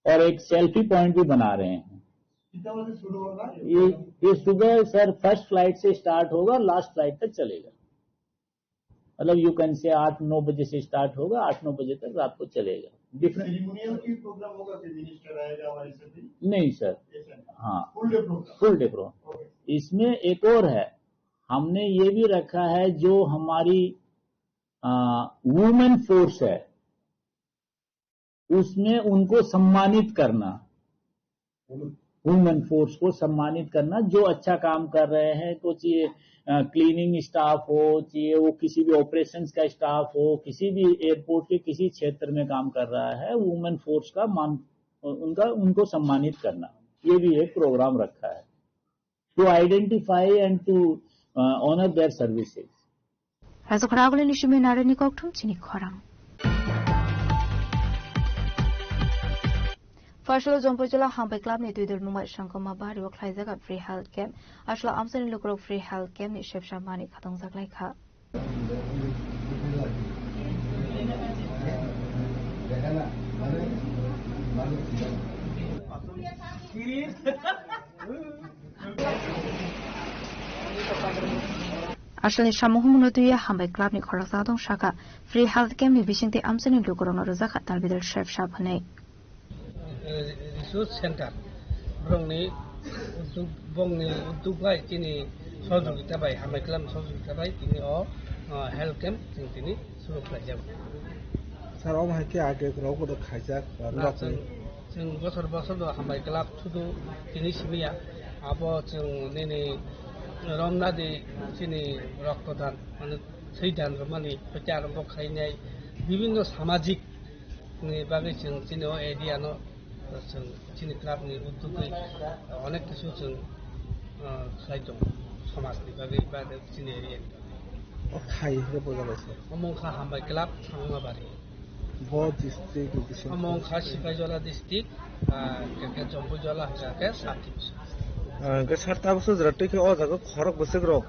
और एक सेल्फी पॉइंट भी बना रहे हैं। कितना बजे शुरू होगा? ये, ये सुबह सर फर्स्ट फ्लाइट से स्टार्ट होगा, लास्ट फ्लाइट तक चलेगा। मतलब यू कैन से आठ नौ बजे से स्टार्ट होगा, आठ नौ बजे तक रात को चलेगा। डिफरेंट सेरेमोनियल की प्रोग्राम होगा कि मिनिस्टर आएगा और ऐसे भी? नहीं सर। ऐसा नहीं। हाँ। Full day programme. Full day programme. Okay. इसमें एक और है, हमने ये भी रखा है जो हमारी, आ, वुमेन फोर्स है, उसमें उनको सम्मानित करना, वुमेन फोर्स को सम्मानित करना, जो अच्छा काम कर रहे हैं, कुछ ये, अ, क्लीनिंग स्टाफ हो, चाहे वो किसी भी ऑपरेशंस का स्टाफ हो, किसी भी एयरपोर्ट के किसी क्षेत्र में काम कर रहा है, वुमेन फोर्स का मान, उनका, उनको सम्मानित करना, ये भी एक प्रोग्राम रखा है। To identify and to, uh, honor their services. Rajakhara agulini simi narani kokthum chini khorang. Pharsla Jampui jila Hambai Club ni twidul nungmai sangkoma bari o khlaijaga free health camp. Asla amsani lukurok free health camp ni sepsa mani khatong jaklai kha. Asalni samung humung no twiwi Hambai Club ni khoroksa tong saka free health camp ni bisingtwi amchaini lukurokno rwjakha talbidal sep sap hwnwi. eh, resource center, borokni uddog, bongni uddog bai chini sohojogita bai, hambai kwlam sohojogita bai tini o, ah, health camp chwng tini suru khlaijago. Sir, omo hai khe age rok bodo khaijak, ah, Na, rok chwng, ni- chwng bosor bosor do hambai kwlam sudu tini simiya. Abo chwng nini romnadi chini roktodan, mane, thwi dan rwmani, hwnkhe aro bo khainai bibinno samajik ni bagwi chwng chini o area no, chwng chini club ni uddugwi onek kisu chwng, ah, khlai tongo, somaj ni bagwi ba chini area ni bagwi. O khai hwnkhe bo jaga se. Omo wngkha Hambai Club, Thangmabari. Bo district ni bisingo. Omo wngkha Sipaijola district, ah, hwnkhe Jampuijola hwnkhe sub division. Ah, hwnkhe sir, tabuk sujra twi khe o jaga khorok bwswk rok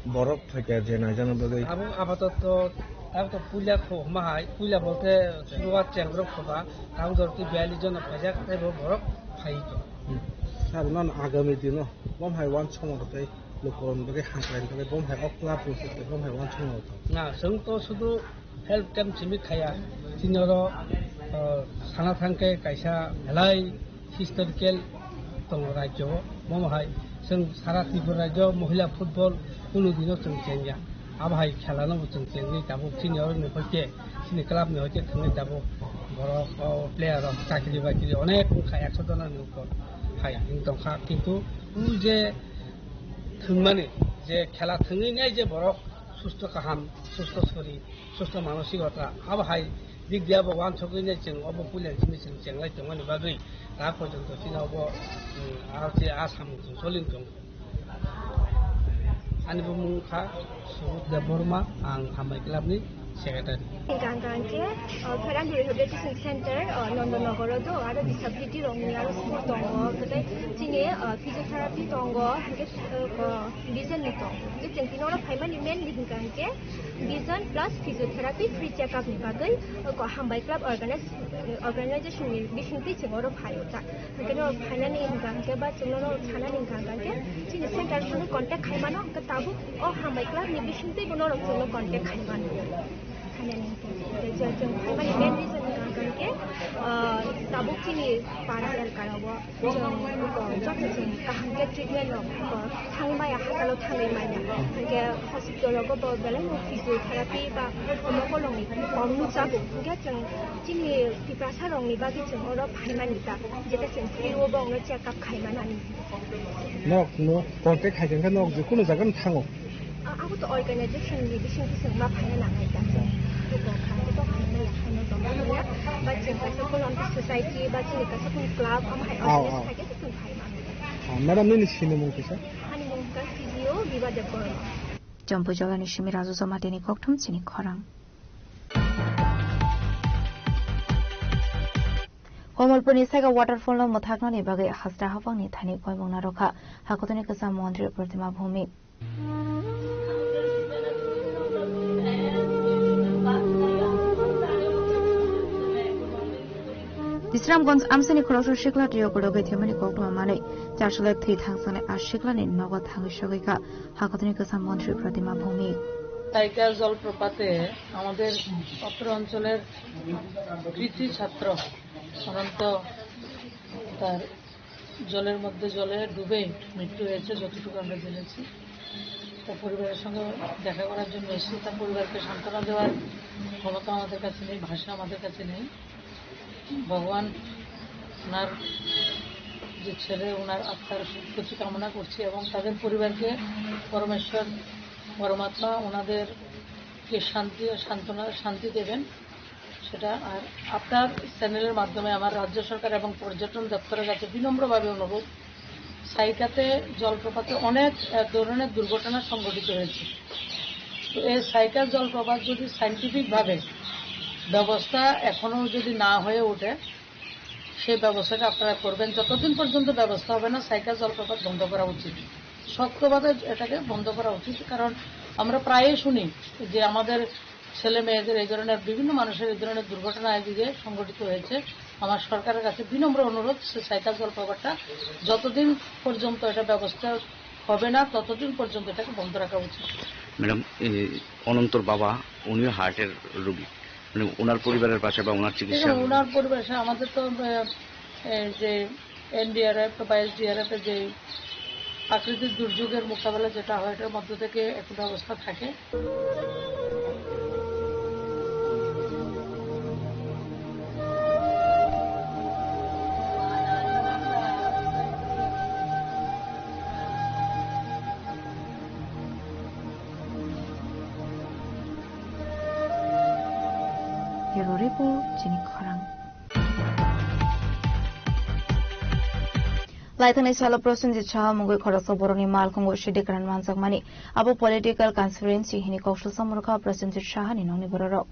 borok phaikha je naijana bagwi. Abo apatoto, abo to puila kho hwnba hai, puila bolte suruat chengrok khoba, tabuk jora twi biyallis jona phaijak, tei bo borok phai to. Hmm. Sir, non agami dino bom hai uansukma rok tei lukurokni bagwi hamkraini bagwi bom hai o club ni bagwi bom hai uansukma rok. Na, chwng to sudu health camp simi khaya, chini oro, o, sana thangkhe kaisa belai historical tongo rajyo o. Momo hai chwng sara Tripura rajyo mohila football kunu dino chwng chengya. Abo hai khela no bo chwng chengwi tabuk chini oro ni hoite, chini club ni hoite thangwi tabuk borok, o, player rok chakri bakri onek wngkha, ekso jona ni upor hai wng tongkha. Kintu o je thwngmani, je khela thwngwi nai je borok susto kaham, susto sori, susto manosikota, abo hai dik dia bo uansukwi nai chwng obo puila simi chwng chenglai tongmani bagwi ta porjonto chini obo, um, a je a samung chwng solin tongo. Ani bumung kha Suruk Debbarma, ang Hambai Club ni secretary. Hingka hingka hingke, o, Pherang Rehabilitation Center, o, Nondonogoro do, aro disability rokni aro sport tongo, tei chini, o, physiotherapy tongo, hingke, o, vision ni tongo. Hingke chwng tini oro phaimani mainly hingka hingke vision plus physiotherapy free check up ni bagwi, o, ko Hambai Club organize, organization ni bisingtwi chwng oro phaio ta. Hingke no phainani hingka hingke ba chwngno no sanani hingka hingke chini center phano contact khai mano, hingke tabuk o Hambai Club ni bisingtwi bono rok chwngno contact khai mano. Phainani hingke je chwng phaimani main reason hingka hingke, ah, tabuk chini para elka rogo chwng, ah, joto chwng kaham khe treatment rok, ah, thangwi maya, hakalo thangwi maya. Hingke hospital rogo bo belai no physiotherapy ba omo kolong ni kom nukjago. Hingke chwng Chini Tiprasa rokni bagwi chwng oro phaimani ta, jeta chwng free o bo wngno check up khaimanani. Nok no contact khai khe nok je kuno jaga no thango. A-, abo to organization ni bising bising ma phaina nangnai ta. Chwng to kha to khaina ya, khaina to khaina ya. Ba chwng kaisa volunteer society ba chini kaisa kun club am hai Ah, organize ah. Khai khe chwng phaimani. Ah, madam, nini sinimung kisa? Ani mung ka C D O Biba Debbarma. Jampuijolani simi Raju Jamatia ni kokthum chini khorang. Komolpurni Sega waterfall no mwthaknani bagwi hasta haphangni thani koimung narwkha Hakotini kwcham montri Pratima Bhumik. Bisramganj amchaini khoroksa sikla twiwi kwdwgwi thwimani koktwma manwi chasole thwi thangjaknai a siklani nogo thangwi sogwi kha Hakotini kwcham montri Pratima Bhumik. Saika জলপ্রপাতে আমাদের অত্র অঞ্চলের কৃতি ছাত্র অনন্ত তার জলের মধ্যে জলে ডুবে মৃত্যু হয়েছে, যতটুকু আমরা জেনেছি। তার পরিবারের সঙ্গে দেখা করার জন্য এসেছি। তার পরিবারকে সান্ত্বনা দেওয়ার ক্ষমতা আমাদের কাছে নেই, ভাষা আমাদের কাছে নেই। ভগবান ওনার যে ছেলে, ওনার আত্মার সদ্গতি কামনা করছি এবং তাদের পরিবারকে পরমেশ্বর পরমাত্মা ওনাদেরকে শান্তি ও সান্ত্বনা, শান্তি দেবেন। সেটা আর আপনার চ্যানেলের মাধ্যমে আমার রাজ্য সরকার এবং পর্যটন দপ্তরের কাছে বিনম্রভাবে অনুরোধ, সাইকাতে জলপ্রপাতে অনেক, আহ, ধরনের দুর্ঘটনা সংঘটিত হয়েছে। তো এই সাইকা জলপ্রপাত যদি সায়েন্টিফিকভাবে ব্যবস্থা এখনো যদি না হয়ে ওঠে, সেই ব্যবস্থাটা আপনারা করবেন। যতদিন পর্যন্ত ব্যবস্থা হবে না, সাইকা জলপ্রপাত বন্ধ করা উচিত, শক্তভাবে এটাকে বন্ধ করা উচিত। কারণ আমরা প্রায়ই শুনি যে আমাদের ছেলে মেয়েদের এই ধরনের, বিভিন্ন মানুষের এই ধরনের দুর্ঘটনা এদিকে সংঘটিত হয়েছে। আমার সরকারের কাছে বিনম্র অনুরোধ, সে সাইকা জলপ্রপাতটা যতদিন পর্যন্ত এটা ব্যবস্থা হবে না, ততদিন পর্যন্ত এটাকে বন্ধ রাখা উচিত। ম্যাডাম, এই অনন্তর বাবা, উনিও হার্টের রোগী, মানে ওনার পরিবারের পাশে বা ওনার চিকিৎসা দেখুন, ওনার পরিবার, সে আমাদের তো, আহ, এই যে এনডিআরএফ বা এসডিআরএফ এর যে প্রাকৃতিক দুর্যোগের মোকাবেলা যেটা হয়, এটার মধ্য থেকে এখন ব্যবস্থা থাকে। Bureau Report, Chini Khorang. Laithani salo Prosenjit Saha mungwi khoroksa borokni malkhungo sidi kwran manjakmani. Abo political conspiracy hini koksul samrukha Prosenjit Saha ni nokni bororok.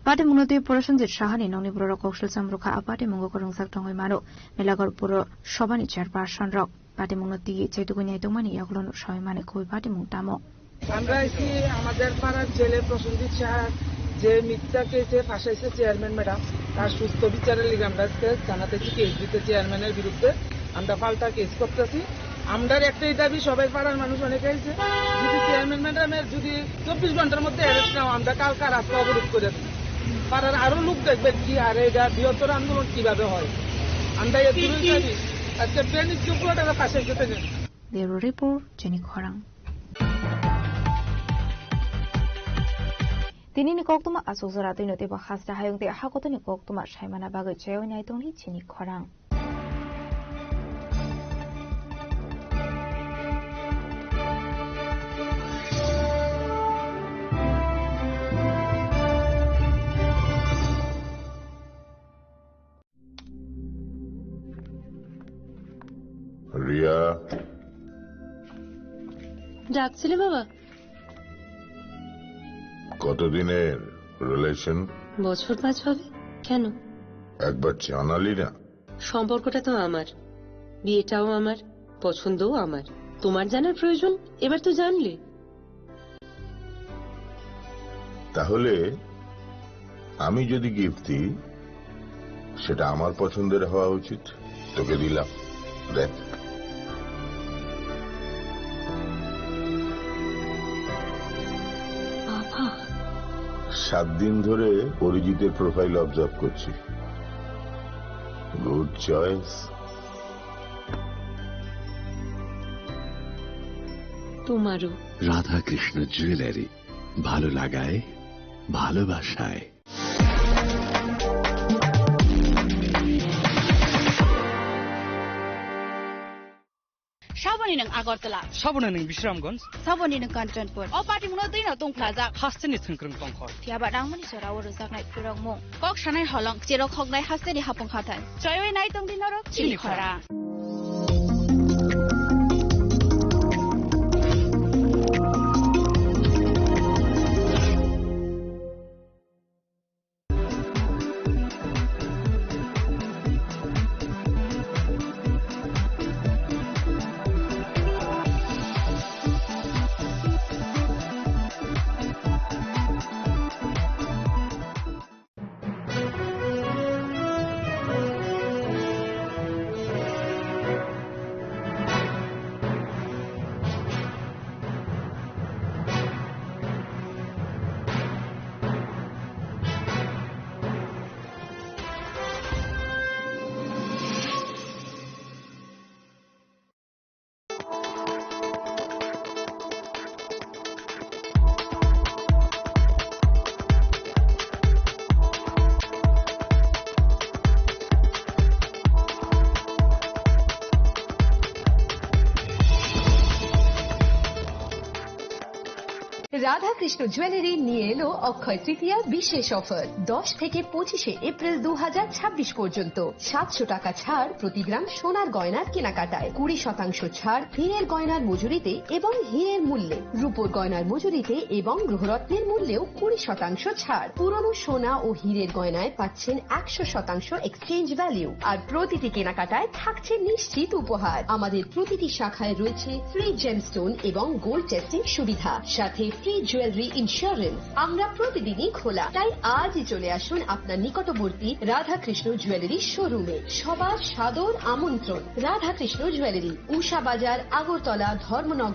Party mungno twi Prosenjit Saha ni nokni bororok koksul samrukha a party mungo kwrwngjak tongwi mano. Melagor Puro Sobha ni chairperson rok. Party mungno twi chaitugwi naitongmani yagulo no sawi mani khobwi party mung tamo. আমরা এসে আমাদের পাড়ার ছেলে প্রসেনজিৎ সাহার যে মিথ্যা কেসে ফাঁসাইছে চেয়ারম্যান ম্যাডাম, তার সুস্থ বিচারের লিগে আমরা আজকে থানাতে এসে কেস দিতে চেয়ারম্যানের বিরুদ্ধে আমরা পাল্টা কেস করতেছি। আমরার একটাই দাবি, সবাই পাড়ার মানুষ অনেকে আইছে, যদি চেয়ারম্যান ম্যাডামের যদি চব্বিশ ঘন্টার মধ্যে অ্যারেস্ট না হয়, আমরা কালকা রাস্তা অবরোধ করে দেব। পাড়ার আরো লোক দেখবেন কি, আর এটা বৃহত্তর আন্দোলন কিভাবে হয়। আমরা এর জন্যই দাবি, আজকে প্রেমিক যোগ্য তারা ফাঁসাইছে থেকে। Bureau Report, Chini Khorang. Tini ni koktwma aswk jora twi no teibo hasta hayung tei hakotoni koktwma saimana bagwi chaywi naitongni chini khorang. Riya. ডাকছিলে বাবা? কতদিনের রিলেশন? বছর পাঁচ হবে। কেন? একবার জানালি না। সম্পর্কটা তো আমার, বিয়েটাও আমার, পছন্দও আমার। তোমার জানার প্রয়োজন? এবার তো জানলে। তাহলে আমি যদি গিফট দিই, সেটা আমার পছন্দের হওয়া উচিত। তোকে দিলাম, দেখ। বাবা। সাত দিন ধরে অরিজিতের প্রোফাইল অবজার্ভ করছি। Good choice. তোমারও। রাধাকৃষ্ণ জুয়েলারি, ভালো লাগায়, ভালোবাসায়। Saboni nwng Agartala. Saboni nwng Bisramganj. Saboni nwng Kanchanpur. O party mungno twi no tongphlajak. Hasteni thwngkwrwng tongkhor. Phiya ba nangmani jora o rwjaknai phirokmung. Kok sanai holong, cherok hoknai hasteni hapung hathai. Choiwi nai tongdi norok chini khorang. Radhakrishna jewellery নিয়ে এলো অক্ষয় তৃতীয়া বিশেষ অফার। দশ থেকে পঁচিশে এপ্রিল দু হাজার ছাব্বিশ পর্যন্ত সাতশো টাকা ছাড় প্রতি গ্রাম সোনার গয়নার কেনাকাটায়, কুড়ি শতাংশ ছাড় হীরের গয়নার মজুরিতে এবং হীরের মূল্যে, রূপোর গয়নার মজুরিতে এবং গ্রহরত্নের মূল্যেও কুড়ি শতাংশ ছাড়। পুরনো সোনা ও হীরের গয়নায় পাচ্ছেন একশো শতাংশ এক্সচেঞ্জ ভ্যালু। আর প্রতিটি কেনাকাটায় থাকছে নিশ্চিত উপহার। আমাদের প্রতিটি শাখায় রয়েছে ফ্রি জেমস্টোন এবং গোল্ড টেস্টিং সুবিধা, সাথে ফ্রি জুয়েলারি ইন্স্যুরেন্স। আমরা প্রতিদিনই খোলা, তাই আজই চলে আসুন আপনার নিকটবর্তী রাধাকৃষ্ণ জুয়েলারি শোরুমে। সবার সাদর আমন্ত্রণ। রাধাকৃষ্ণ জুয়েলারি, উষা বাজার, আগরতলা, ধর্মনগর।